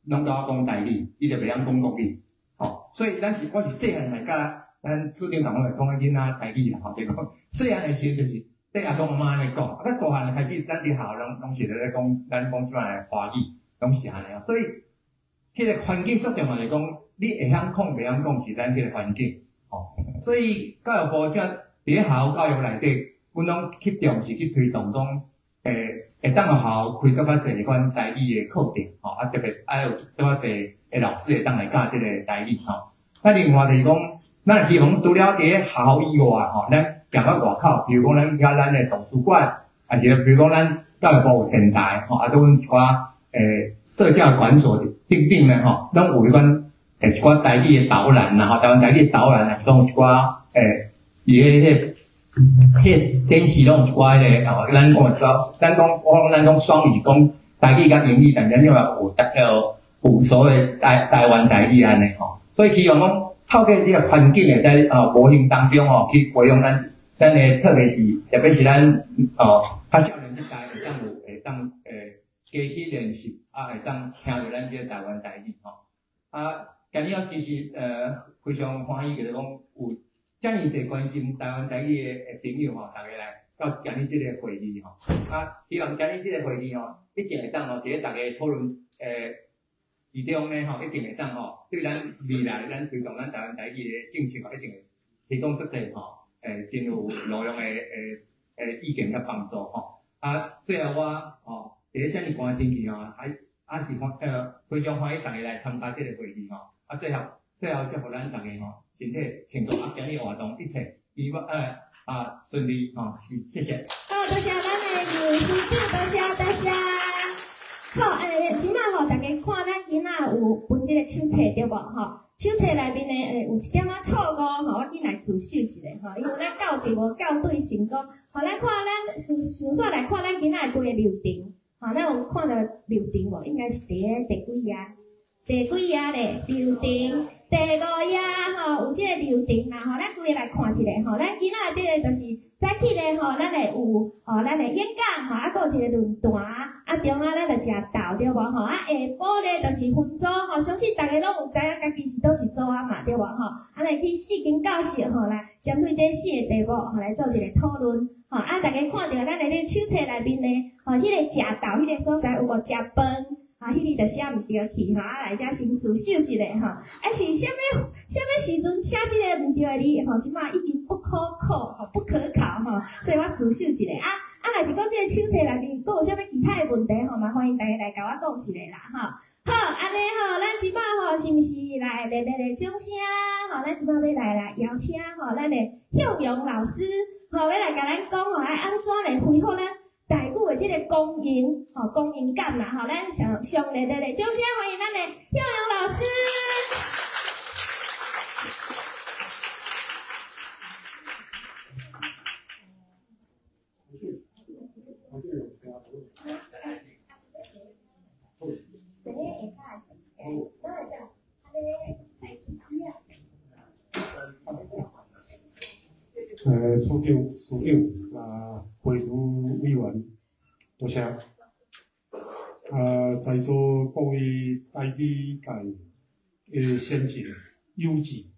攏共我講台語，伊就袂曉講國語。吼，所以咱是我是細漢來佮咱處長同學講的囡仔台語啦吼，就講細漢的時陣就是。對阿公阿嬤按呢講，啊，較大漢就開始，咱佇學校攏攏是咧講，咱講這擺的華語，攏是按呢啊。所以，彼個環境最重要就是講，你會曉講袂曉講是咱彼個環境，吼。所以教育部才佇咧學校教育內底，阮攏去重視去推動講，會當予學校開閣較濟款台語的課程，吼，啊特別愛有閣較濟的老師會當來教這個台語，吼。啊，另外就是講，咱希望除了佇咧學校以外，吼，咱行到外口，比如講咱去咱的圖書館，啊是比如講咱教育部有電台，吼，啊，都阮一寡社教館所等等的吼，攏有彼款一寡台語的導覽啦，吼，台灣台語的導覽，啊是講有一寡伊彼彼電視攏有一寡彼個吼，咱講的咱講我講咱講雙語講台語佮英語，但咱另外有台有所謂台灣台語按呢吼，所以希望講透過這個環境會使啊無形當中吼去培養咱。咱的特別是特別是咱哦，較少年這代會當有會當加去練習，啊會當聽著咱這個台灣台語吼。啊，今日我其實非常歡喜，就是講有遮爾濟關心台灣台語的朋友吼，逐家來到今日這個會議吼。啊，希望今日這個會議吼，一定會當吼，佇咧逐家討論其中呢吼，一定會當吼，對咱未來咱推動咱台灣台語的政策吼，一定會提供足濟吼。真有路用的意見佮幫助吼。啊，最後我吼，佇咧遮爾寒的天氣吼，還也是歡非常歡喜逐家來參加這個會議吼。啊，最後最後祝福咱逐家吼，身體健康，啊，今日活動一切圓滿啊順利吼，是謝謝。好，多謝咱的劉司長，多謝多謝。好，這馬吼，大家看咱囡仔有分這個手冊對無吼？手冊內面呢，有一點仔錯誤吼，我緊來自首一下吼，因為咱校對無校對成功。吼，咱看咱上上煞來看咱囡仔的規個流程，吼，咱有看著流程無？應該是佇咧第幾頁？第幾頁咧？流程第五頁吼，有這個流程啦吼，咱規个來看一下吼，咱囡仔這個就是早起咧吼，咱會有吼，咱的演講吼，啊，閣有一個論壇，啊，中仔咱就食豆對無吼，啊，下晡咧就是分組吼，相信逐家攏有知影家己是佗一組仔嘛對無吼，啊，來去四間教室吼來針對這四個題目吼來做一個討論吼，啊，逐家看著咱的咧手冊內面咧，吼，彼個食豆彼個所在有無食飯？啊，彼个就寫毋著去吼，啊來遮先自首一下吼，啊是啥物啥物時陣寫這个毋對的字吼，這馬已經不可考吼，不可考吼，所以我自首一下啊啊，若是講這個手冊內面閣有啥物其他的問題吼，嘛歡迎大家來共我講一下啦吼。好，按呢吼，咱這馬吼是毋是來熱烈的掌聲吼？咱這馬欲來來邀請吼，咱的向陽老師吼，欲來共咱講吼，愛按怎來恢復咱台語的這個光榮，吼，光榮感啦，吼，咱上上熱烈的掌聲歡迎咱的向陽老師。處長、司長啊，會主委員，多謝。啊，在座各位台語界的先進、友志，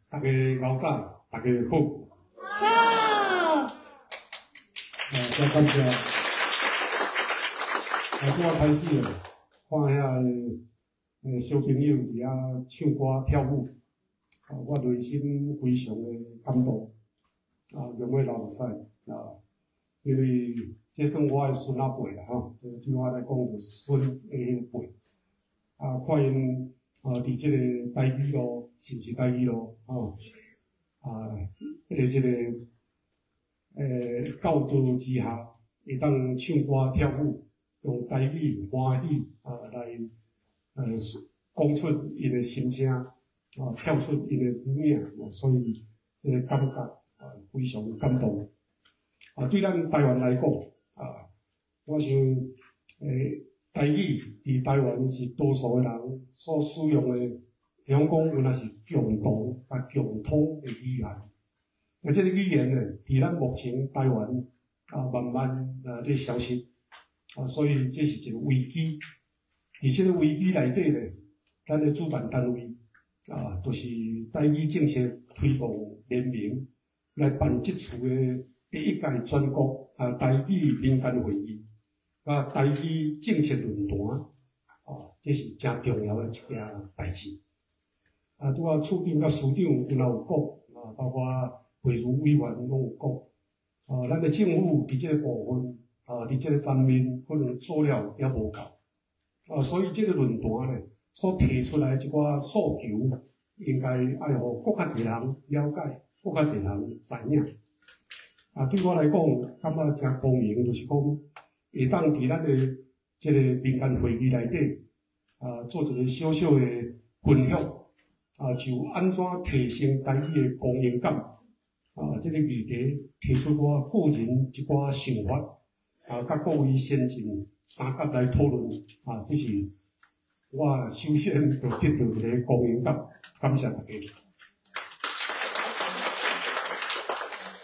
大家老早，大家好。好。啊，真感謝。啊，拄仔開始看遐个小朋友佇遐唱歌跳舞，啊，我內心非常的感動。啊，用欲流目屎啊，因為這算我的孫仔輩啦吼，這對我來講就是孫的彼個輩。啊，看𪜶啊，佇這個台語路，是毋是台語路吼？啊，這個教導之下，會當唱歌跳舞，用台語歡喜啊來講出𪜶的心聲，啊，跳出𪜶的舞影，所以這個感覺啊非常感動。啊，對咱台灣來講，啊，我想台語佇台灣是多數的人所使用的，比方講，有若是共同佮共通的語言。啊，這個語言呢，佇咱目前台灣啊，慢慢啊咧消失，啊，所以這是一個危機。佇這個危機內底呢，咱的主辦單位啊，就是台語政策推動聯盟來辦這次的第一屆全國啊台語民間會議，啊台語政策論壇，啊，這是誠重要的一件代誌。啊，拄仔處長佮司長有若有講，啊，包括會如委員攏有講，啊，咱的政府佇這個部分，啊，佇這個層面可能做了也無夠，啊，所以這個論壇呢，所提出來一寡訴求，應該愛予閣較濟人了解，閣較濟人知影。啊，對我來講，感覺誠光榮，就是講會當佇咱的這個民間會議內底，啊，做一個小小的分享，啊，就按怎提升台語的光榮感，啊，這個議題提出我個人一寡想法，啊，佮各位先進三甲來討論，啊，這是我首先就得到一個光榮感，感謝大家。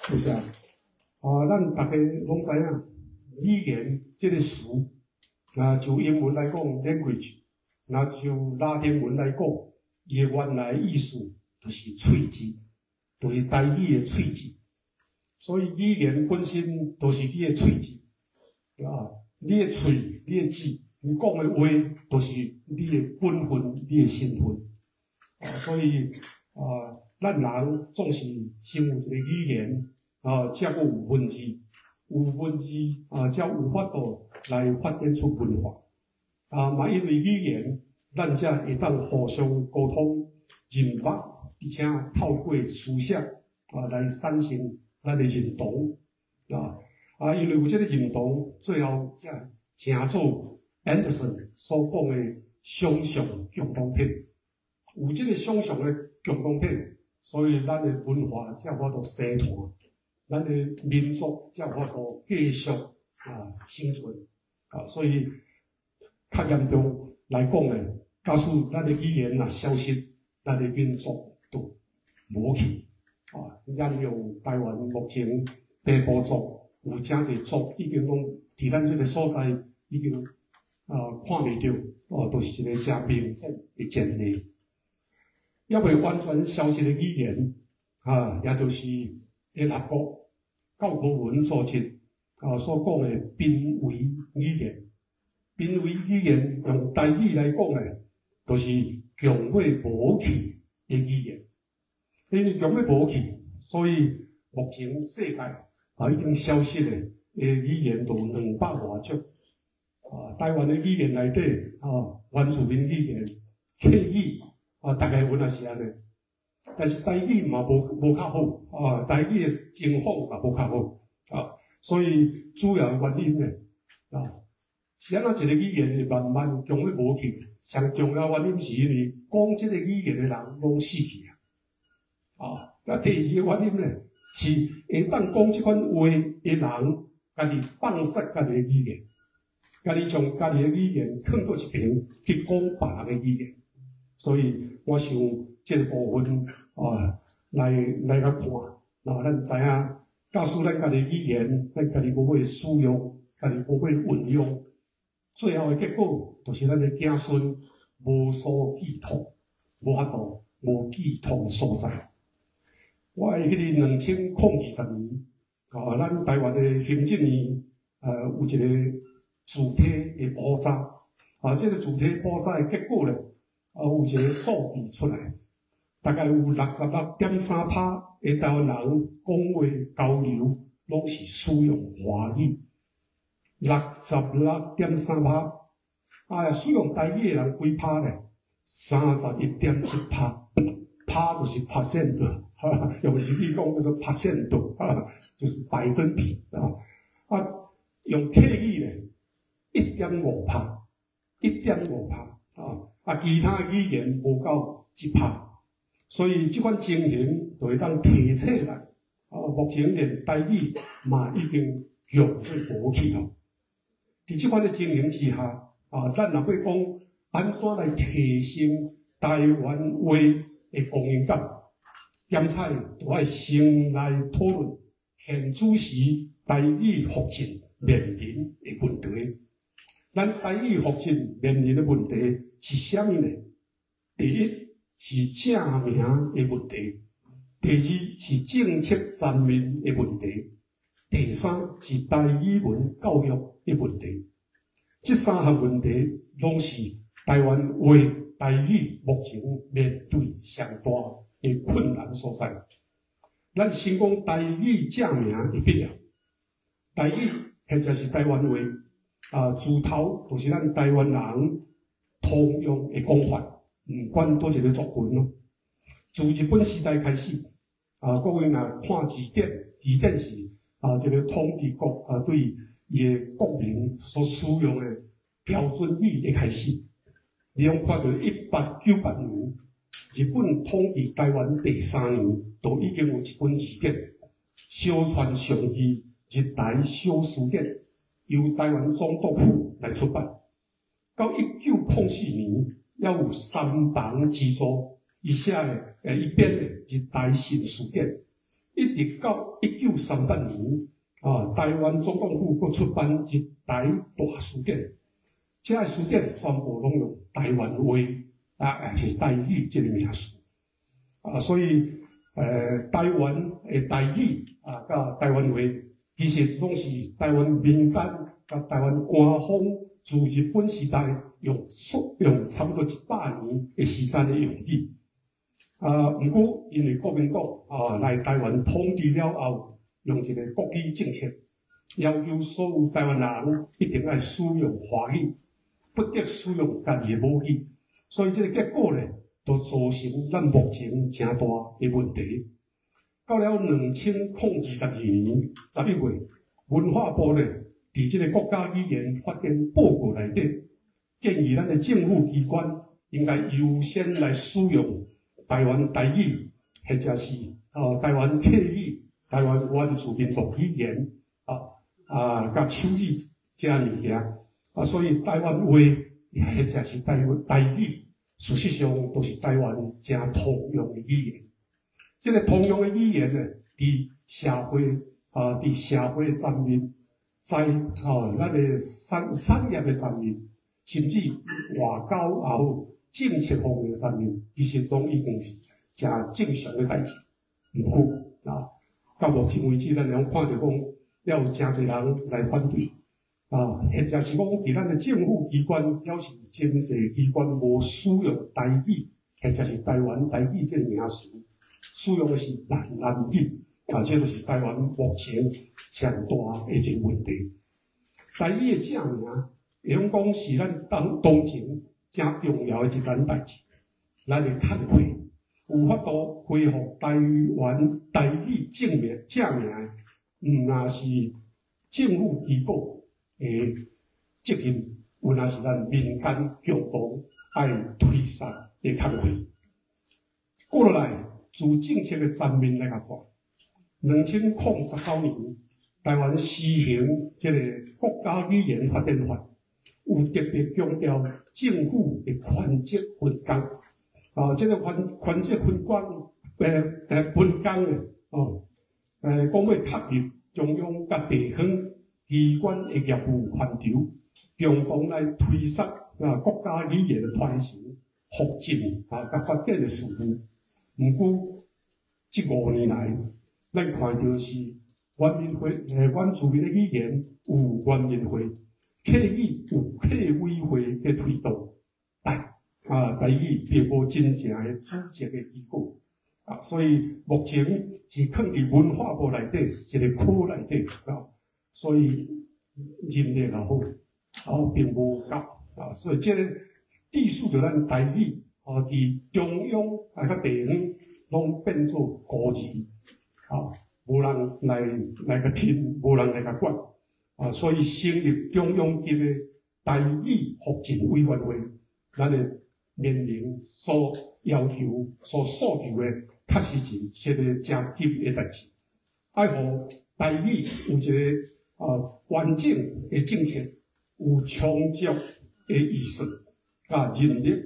多謝。啊，咱大家攏知影，語言這個詞，啊，就英文來講 language，若就拉丁文來講，伊的原來意思就是喙舌，就是台語的喙舌。所以語言本身就是你的喙舌，啊，你的喙，你的舌，你講的話，就是你的本分，你的身份。啊，所以啊，咱人總是先有一個語言。啊，才閣有文字，有文字啊，才有法度來發展出文化。啊，嘛因為語言，咱才會當互相溝通、認捌，而且透過書寫啊來產生咱的認同。啊啊，因為有這個認同，最後才成做 Anderson 所講的想象共同體。有這個想象的共同體，所以咱的文化才有法度生存。咱的民族才有法度繼續啊生存啊，所以較嚴重來講呢，假使咱的語言若消失，咱的民族就無去啊。咱用台灣目前平埔族有誠濟族已經攏佇咱這個所在已經啊看袂著，哦，都是一個誠明顯的前例。猶未完全消失的語言啊，也就是聯合國教科文組織啊所講的瀕危語言，瀕危語言用台語來講呢，就是強欲無去的語言。因為強欲無去，所以目前世界啊已經消失的語言就200外種。啊，台灣的語言內底啊，原住民語言、客語啊，大概阮也是按呢。但是台語嘛無較好啊，台語的情況嘛無較好啊，所以主要的原因呢啊，是按怎一個語言會慢慢強欲無去？上重要原因是因為講這個語言的人攏死去啊！啊，啊第二個原因呢，是會當講這款話的人，家己放殺家己的語言，家己將家己的語言囥佗一邊去講別人的語言，所以我想這個部分啊，來共看，然後咱知影，假使咱家己語言，咱家己無欲使用，家己無欲運用，最後的結果就是咱的子孫無所寄託，無法度無寄託的所在。我會記得2020年，啊，咱台灣的行政院，有一個字體的普查，啊，這個字體普查的結果咧，啊，有一個數據出來，大概有66.3%的台灣人講話交流攏是使用華語，66.3%，啊，使用台語的人幾趴咧？31.7%，趴就是 percent，用日語講叫做 percent，就是百分比啊。啊，用客語咧，1.5%，1.5%啊，啊，其他語言無夠1%，所以這款情形就會當提醒咱，啊，目前連台語嘛已經用去無去咯。佇這款的情形之下，啊，咱若欲講按怎來提升台灣話的光榮感，檢採就愛先來討論現此時台語復振面臨的問題。咱台語復振面臨的問題是啥物呢？第一是正名的問題，第二是政策層面的問題，第三是台語文教育的問題。這三項問題攏是台灣話台語目前面對上大的困難所在。咱先講台語正名的必要。台語或者是台灣話，啊，自頭就是咱台灣人通用的講法，毋管佗一个族群咯。自日本時代開始，啊，各位若看字典，字典是啊，這個統治國啊對伊的國民所使用的標準語的開始。你攏看著1898年，日本統治台灣第三年，就已經有一本字典，小川祥記日台小辭典，由台灣總督府來出版。到1904年，猶有三房之助，伊寫的，伊編的日台新辭典。一直到1938年，啊，台灣總統府閣出版日台大辭典。這个辭典全部攏用台灣話，啊，也是台語這个名詞。啊，所以，台灣的台語啊，佮台灣話，其實攏是台灣民間佮台灣官方自日本時代用用差不多100年的時間的用語。啊，毋過因為國民黨啊來台灣統治了後，用一個國語政策，要求所有台灣人一定愛使用華語，不得使用家己的母語。所以這個結果咧，就造成咱目前誠大的問題。到了2022年11月，文化部咧，佇這個國家語言發展報告內底，建議咱的政府機關應該優先來使用台灣台語，或者是台灣客語、台灣原住民族語言啊啊，佮手語這物件啊，所以台灣話或者是台灣台語，事實上都是台灣誠通用的語言。這個通用的語言呢，佇社會啊，佇社會層面，在咱的產業的層面，甚至外交也好，政策方面的層面，其實攏已經是誠正常的代誌。毋過啊，到目前為止，咱會用看著講，猶有誠濟人來反對啊，或者是講，佇咱的政府機關，猶是真濟機關無使用台語，或者是台灣台語這個名詞，使用的是閩南語，啊，這就是台灣目前上大的一個問題。台語的正名，會用講是咱當前誠重要的一件代誌，咱的工課有法度恢復台灣台語正名，毋但是政府機構的責任，有若是咱民間共同愛推捒的工課。過落來，自政策的層面來看，2019年台灣施行這個國家語言發展法，有特別強調政府的權責分工。啊，這個權責分工分工的哦，講欲確立中央佮地方機關的業務範疇，共同來推捒啊國家語言的傳承、復振啊佮發展的事務。毋過，這5年來，咱看著是原民會原住民的語言有原民會，客語有客委會的推動，但啊台語並無真正的組織的機構啊，所以目前是囥佇文化部內底一个科內底啊，所以人力也好，啊並無夠啊，所以這个致使著咱台語啊，佇中央啊佮地方攏變做孤兒啊，無人來共聽，無人來共管啊，所以成立中央級的台語復振委員會，咱的聯盟所要求、所訴求的，確實是一个誠急的代誌。愛予台語有一个啊完整的政策，有充足的預算佮人力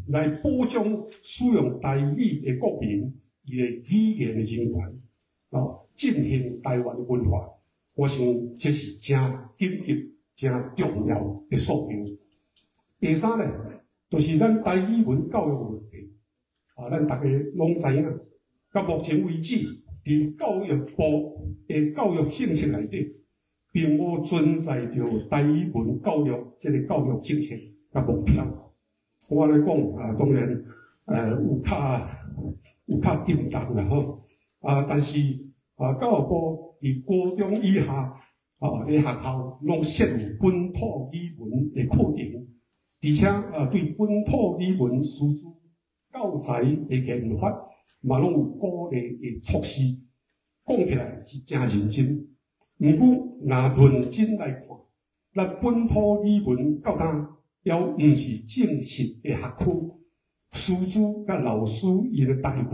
來保障使用台語的國民伊的語言的人權，啊，振興台灣文化，我想這是誠緊急、誠重要的訴求。第三咧，就是咱台語文教育問題，啊，咱大家攏知影，到目前為止，佇教育部的教育政策內底，並無存在著台語文教育這个教育政策佮目標。我來講啊，當然，有較沉重啦吼，啊，但是啊，教育部佇高中以下啊的學校攏設有本土語文的課程，而且啊，對本土語文師資教材的研發，嘛攏有鼓勵的措施。講起來是誠認真，毋過若論真來看，咱本土語文到今猶毋是正式的學科，師資佮老師伊的待遇、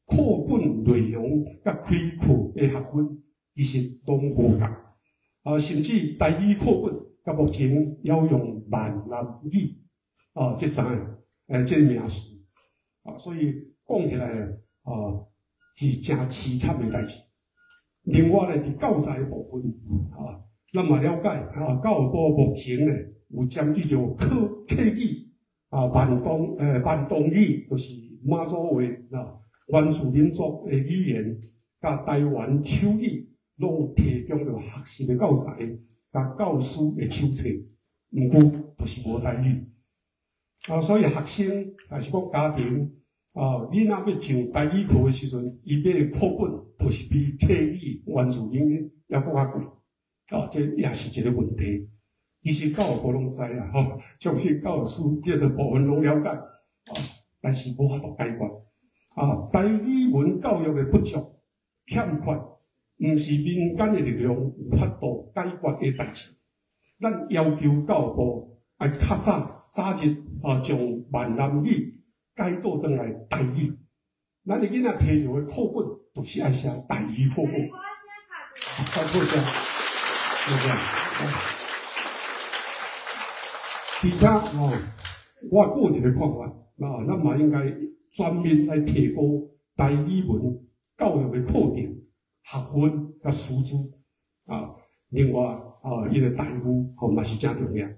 課本內容佮開課的學分，其實攏無仝。啊，甚至台語課本到目前猶用閩南語啊，這三个這个名詞啊，所以講起來啊，是誠悽慘的代誌。另外咧，佇教材部分啊，咱嘛了解啊，教育部目前咧有針對著客語啊、閩東語，就是馬祖話啊、原住民族的語言，佮台灣手語，攏提供著學習的教材，佮教師的手冊，毋過就是無台語啊，所以學生抑是講家庭啊，囡仔欲上台語課的時陣，伊買的課本就是比客語原住民的猶閣較貴啊，這也是一个問題。其實教育部攏知啦，吼，相信教師這个部分攏了解啊，但是無法度解決啊。台語文教育的不足欠缺，毋是民間的力量有法度解決的代誌。咱要求教育部愛較早早日啊，將閩南語改倒轉來台語。咱的囡仔提著的課本，就是愛寫台語課本。多謝，多謝。而且哦，我閣有一个看法啊，咱嘛應該全面來提高台語文教育的課程、學分佮師資啊。另外啊，伊个待遇吼嘛是誠重要。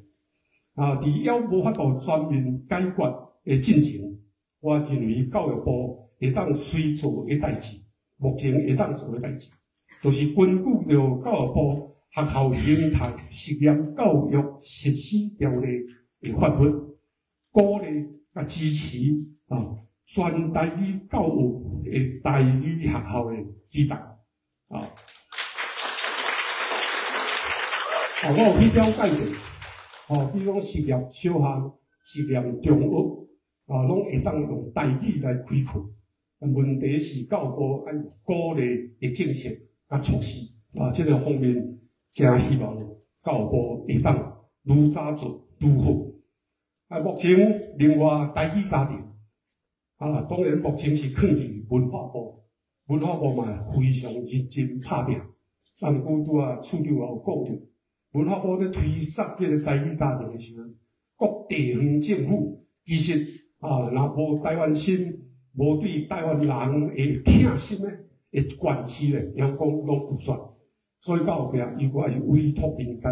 啊，佇猶無法度全面解決的進程，我認為教育部會當隨做的代誌，目前會當做的代誌，就是根據著教育部學校形態實驗教育實施條例的法律，鼓勵佮支持啊全台語教育的台語學校的舉辦啊。啊，我有去了解過，吼，比如講實驗小學、實驗中學，啊，攏會當用台語來開課。問題是教育部愛鼓勵的政策佮措施啊，這个方面誠希望教育部會當愈早做愈好。啊，目前另外台語家庭啊，當然目前是囥佇文化部，文化部嘛非常認真拍拚。啊，毋過拄仔處長也有講著，文化部咧推捒這个台語家庭的時陣，各地方政府其實啊，若無台灣心，無無對台灣人的疼心咧，的關心咧，會曉講攏拒絕，所以到後壁伊閣愛是委託民間。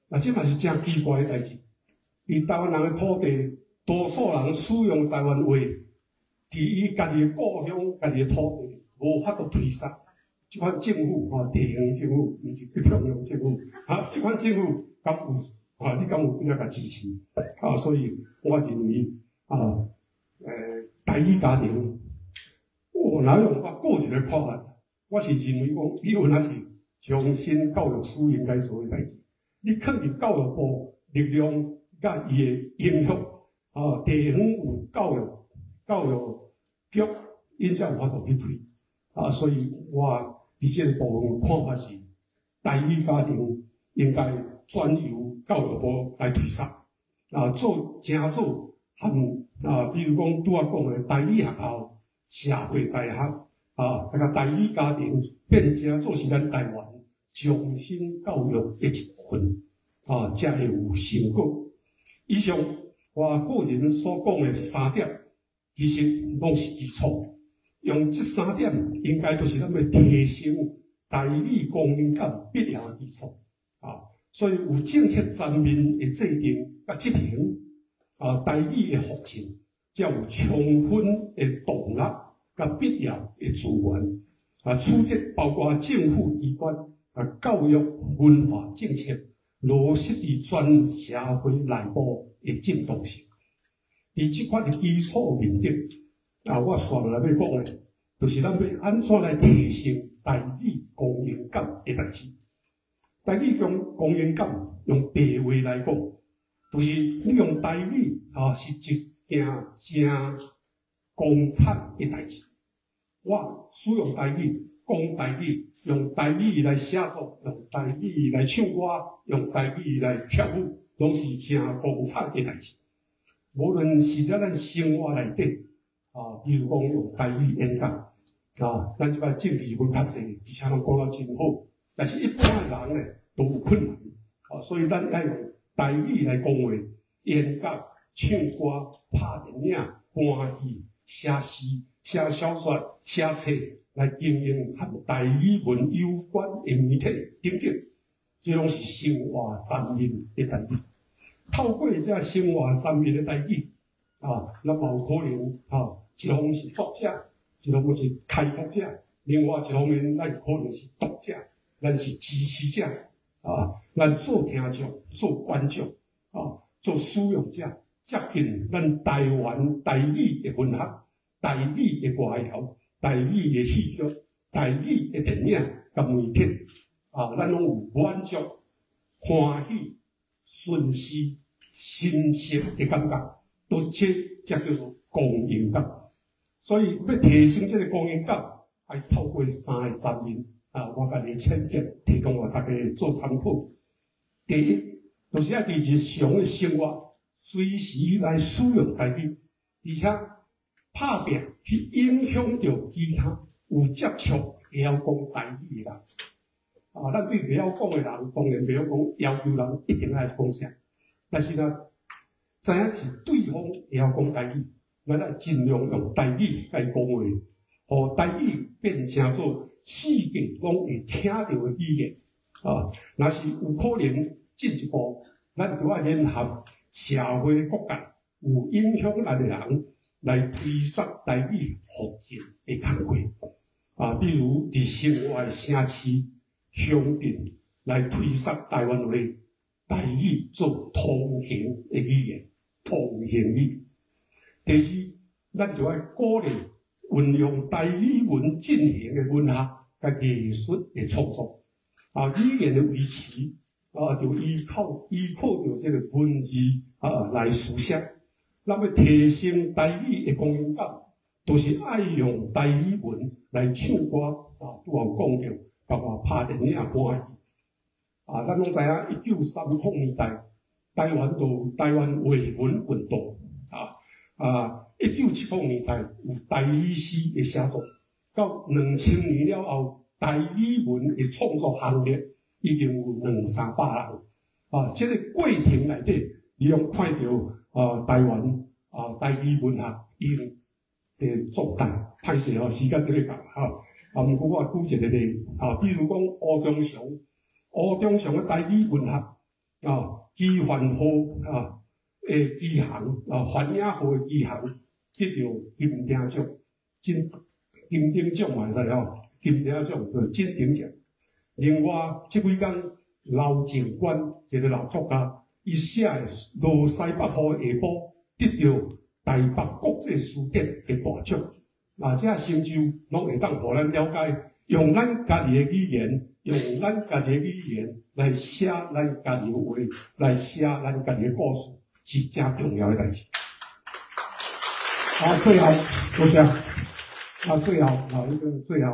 啊，這嘛是誠奇怪的代誌。佇台灣人的土地，多數人使用台灣話，佇伊家己的故鄉、家己的土地，無法度推捒。這款政府吼，地方政府，毋是中央政府，啊，這款政府敢有啊？你敢有變啊共支持？啊，所以我認為啊，台語家庭，我若用我個人的看法，我是認為講，伊有若是終身教育師應該做的代誌。你囥佇教育部力量佮伊的影響，啊，地方有教育局，𪜶才有法度去推。啊，所以我佇這個部分看法是，台語家庭應該轉由教育部來推捒，啊，做誠做含啊，比如講拄仔講的台語學校、社會大學，啊，這個台語家庭變成做是咱台灣終身教育的一部分，啊，才會有成果。以上我個人所講的三點，其實攏是基礎。用這三點，應該就是咱欲提升台語光榮感必要的基礎。啊，所以有政策層面的制定佮執行，啊，台語的復振，才有充分的動力佮必要的資源。啊，取得包括政府機關、啊教育文化政策落實佇全社會內部的正當性。佇這款的基礎面頂，啊，我紲落來欲講的，就是咱欲按怎來提升台語光榮感的代誌。台語光榮感用白話來講，就是你用台語啊，是一件誠光彩的代誌。我使用台語，講台語，用台語來寫作，用台語來唱歌，用台語來跳舞，攏是誠光彩的代誌。無論是佇咱生活內底，啊，比如講用台語演講，啊，咱這擺政治文較濟，而且攏講得真好，但是一般的人咧都有困難，啊，所以咱愛用台語來講話、演講、唱歌、拍電影、搬戲、寫詩、寫小說、寫冊，來經營和台語文有關的媒體等等，這攏是生活層面的台語。透過這生活層面的台語，啊，咱嘛有可能，啊，一方面是作者，一方面是開拓者，另外一方面咱可能是讀者，咱是支持者，啊，咱做聽眾、做觀眾，啊，做使用者，接近咱台灣台語的文學、台語的歌謠、台語的戲劇、台語的電影佮媒體，啊，咱攏有滿足、歡喜、順勢、新鮮的感覺，都這才叫做光榮感。所以欲提升這個光榮感，愛透過三個層面啊，我家己的淺見提供予大家做參考。第一，就是愛佇日常的生活隨時來使用台語，而且拍拚去影響著其他有接觸會曉講台語的人。啊，咱對袂曉講的人，當然袂曉講，要求人一定愛講啥。但是呢，知影是對方會曉講台語，咱愛盡量用台語共伊講話，予台語變成做世界攏會聽著的語言。啊，若是有可能進一步，咱就愛聯合社會各界有影響力的人來推捒台語復振的工課。啊，比如佇生活的城市、鄉鎮來推捒台灣話、台語做通行的語言、通行語。第二，咱就愛鼓勵運用台語文進行的文學佮藝術的創作。啊，語言的維持啊，就依靠著這個文字啊來書寫。咱欲提升台語的光榮感，就是愛用台語文來唱歌啊，拄有講著，包括拍電影、搬戲。啊，咱攏知影，1930年代，台灣就有台灣話文運動。啊，1970年代有台語詩的寫作，到2000年了後，台語文的創作行列已經有兩三百人。啊，這個過程內底，你攏看著啊，台灣啊，台語文學已經的狀態。歹勢吼，時間佇咧到吼。啊，毋過我舉一個例，啊，比如講吳中祥，吳中祥的台語文學，啊，奇幻號啊的機航，啊，幻影號的機航得著金鼎獎，金金鼎獎嘛會使吼，金鼎獎就金鼎獎。另外，這幾工劉靜官一個老作家，伊寫的《羅西北雨下晡》得著台北國際書展的大獎。啊，這成就攏會當予咱了解，用咱家己的語言，用咱家己的語言來寫咱家己的話，來寫咱家己的故事，是誠重要的代誌。啊，最後，多謝。啊，最後，啊，已經最後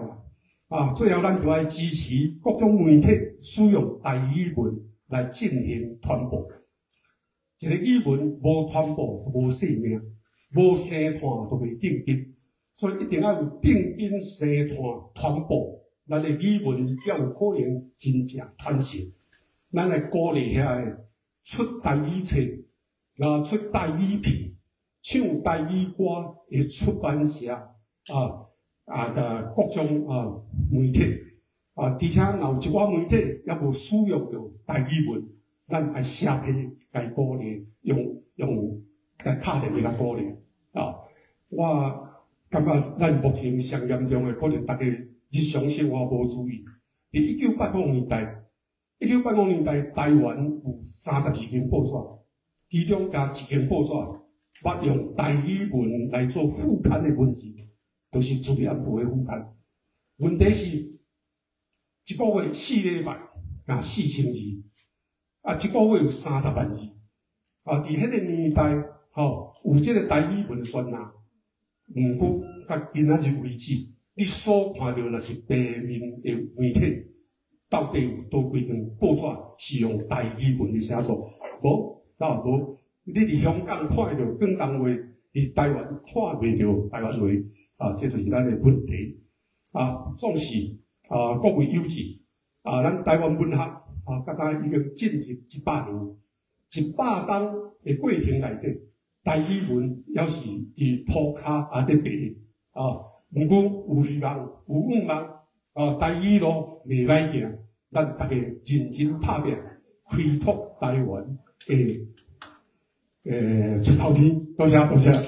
啊，啊，最後咱就愛支持各種媒體使用台語文來進行傳播。一個語文無傳播，無生命，無生湠就袂定根。所以一定愛有定根生湠傳播，咱的語文才有可能真正傳承。咱來鼓勵遐個出台語冊，啊出台語片、唱台語歌的出版社，啊啊各種啊媒體，啊，而且若有一寡媒體猶無使用著台語文，咱愛寫批共鼓勵，用用來敲電話來鼓勵啊。我感覺咱目前上嚴重的，可能大家日常生活無注意。佇1985年代，1985年代台灣有32間報紙，其中加一間報紙捌用台語文來做副刊的文字，就是《自然報》的副刊。問題是，一個月四禮拜，若4000字，啊，一個月有30萬字。啊，佇彼個年代，吼，有這個台語文宣啊。毋過，到今仔日為止，你所看著若是平面的媒體，到底有佗幾份報紙是用台語文的寫作？無，啊無。你佇香港看會著廣東話，佇台灣看袂著台灣話，啊，這就是咱的問題。啊，總是啊，各位友志，啊，咱台灣文學啊，大概已經進入100年，100冬的過程內底。台語文猶是佇塗跤也佇爬，啊，毋過有希望，有願望，啊，台語路袂歹行，咱大家認真拍拼，開拓台灣的出頭天。多謝多謝。好，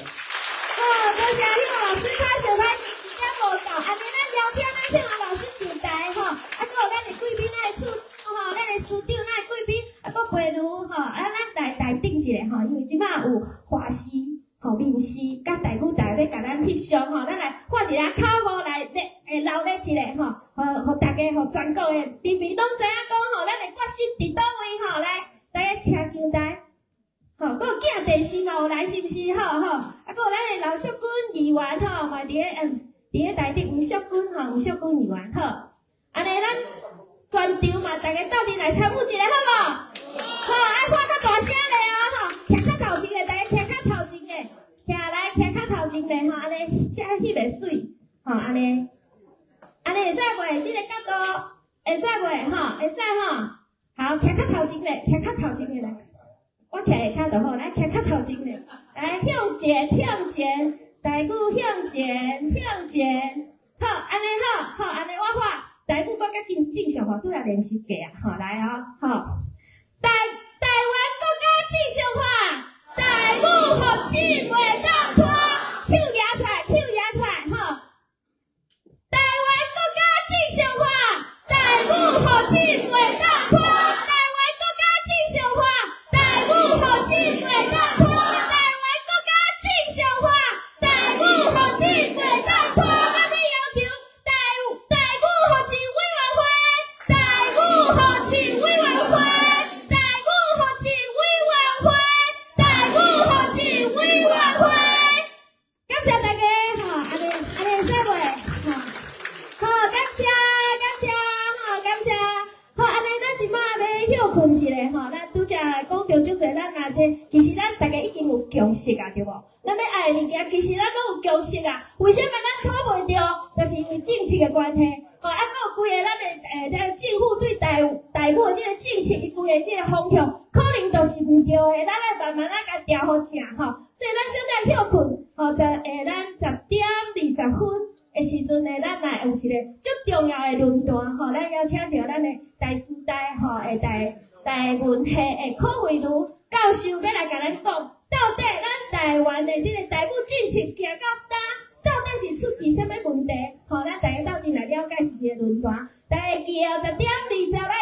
多謝向老師，較小歹時間無夠，按呢咱邀請咱向老師上台吼，啊，閣有咱的貴賓愛出吼，咱的司長，咱的貴賓，啊，閣陪如吼，啊，咱來台頂一下吼，因為這擺有華視、吼民視佮台語台欲共咱翕相吼，咱來喊一下口號來咧，會鬧熱一下吼，予大家予全國的人民攏知影講吼，咱的決心佇佗位吼，來，大家請上台。吼，閣有鏡電視嘛有來，是毋是？吼吼，啊，閣有咱的劉淑君議員吼，嘛佇咧佇咧台頂，吳淑君吼，吳淑君議員，好，按呢咱全場嘛，大家鬥陣來參與一下，好無？好，愛喊較大聲咧哦，吼，徛較頭前的，大家徛較頭前的，徛來徛較頭前的吼，按呢才翕會媠，吼，按呢，按呢會使袂？這個角度會使袂？吼，會使吼，好，徛較頭前的，徛較頭前的來。我徛下跤就好，來徛較頭前咧，來向前向前，台語向前向前，好，按呢好，好，按呢我喊台語閣較緊正常化，拄來練習過啊，吼，來哦，好，台灣國家正常化，台語福祉袂當拖，手舉出來，手舉出來，吼，台灣國家正常化，台語福祉袂當拖，台灣國家正常化，台語福祉袂當拖，台灣國家正常化，台語福祉袂當拖。我欲要求台語福祉委員會，台語福祉委員會，台語福祉委員會，台語福祉委員會。感謝大家，吼，按呢按呢會使袂？吼，好，感謝感謝，吼，感謝。好，按呢咱這擺欲歇睏一下吼，咱拄才講著足濟，咱啊這其實咱大家已經有共識啊，對無？咱欲愛的物件，其實咱攏有共識啊。為啥物咱討袂著？就是因為政策的關係。吼，啊，閣有規个咱的咱政府對台語的這個政策，伊規个這個方向，可能就是毋對的。咱愛慢慢仔共調予正吼。所以咱小等歇睏，吼，咱10點。辦一个足重要的論壇吼，咱邀請著咱的台師大吼，的台文系的柯惠如教授欲來共咱講，到底咱台灣的這个台語政策行到今，到底是出佇啥物問題？吼，咱大家鬥陣來了解是一个論壇。大家會記哦，10點20欲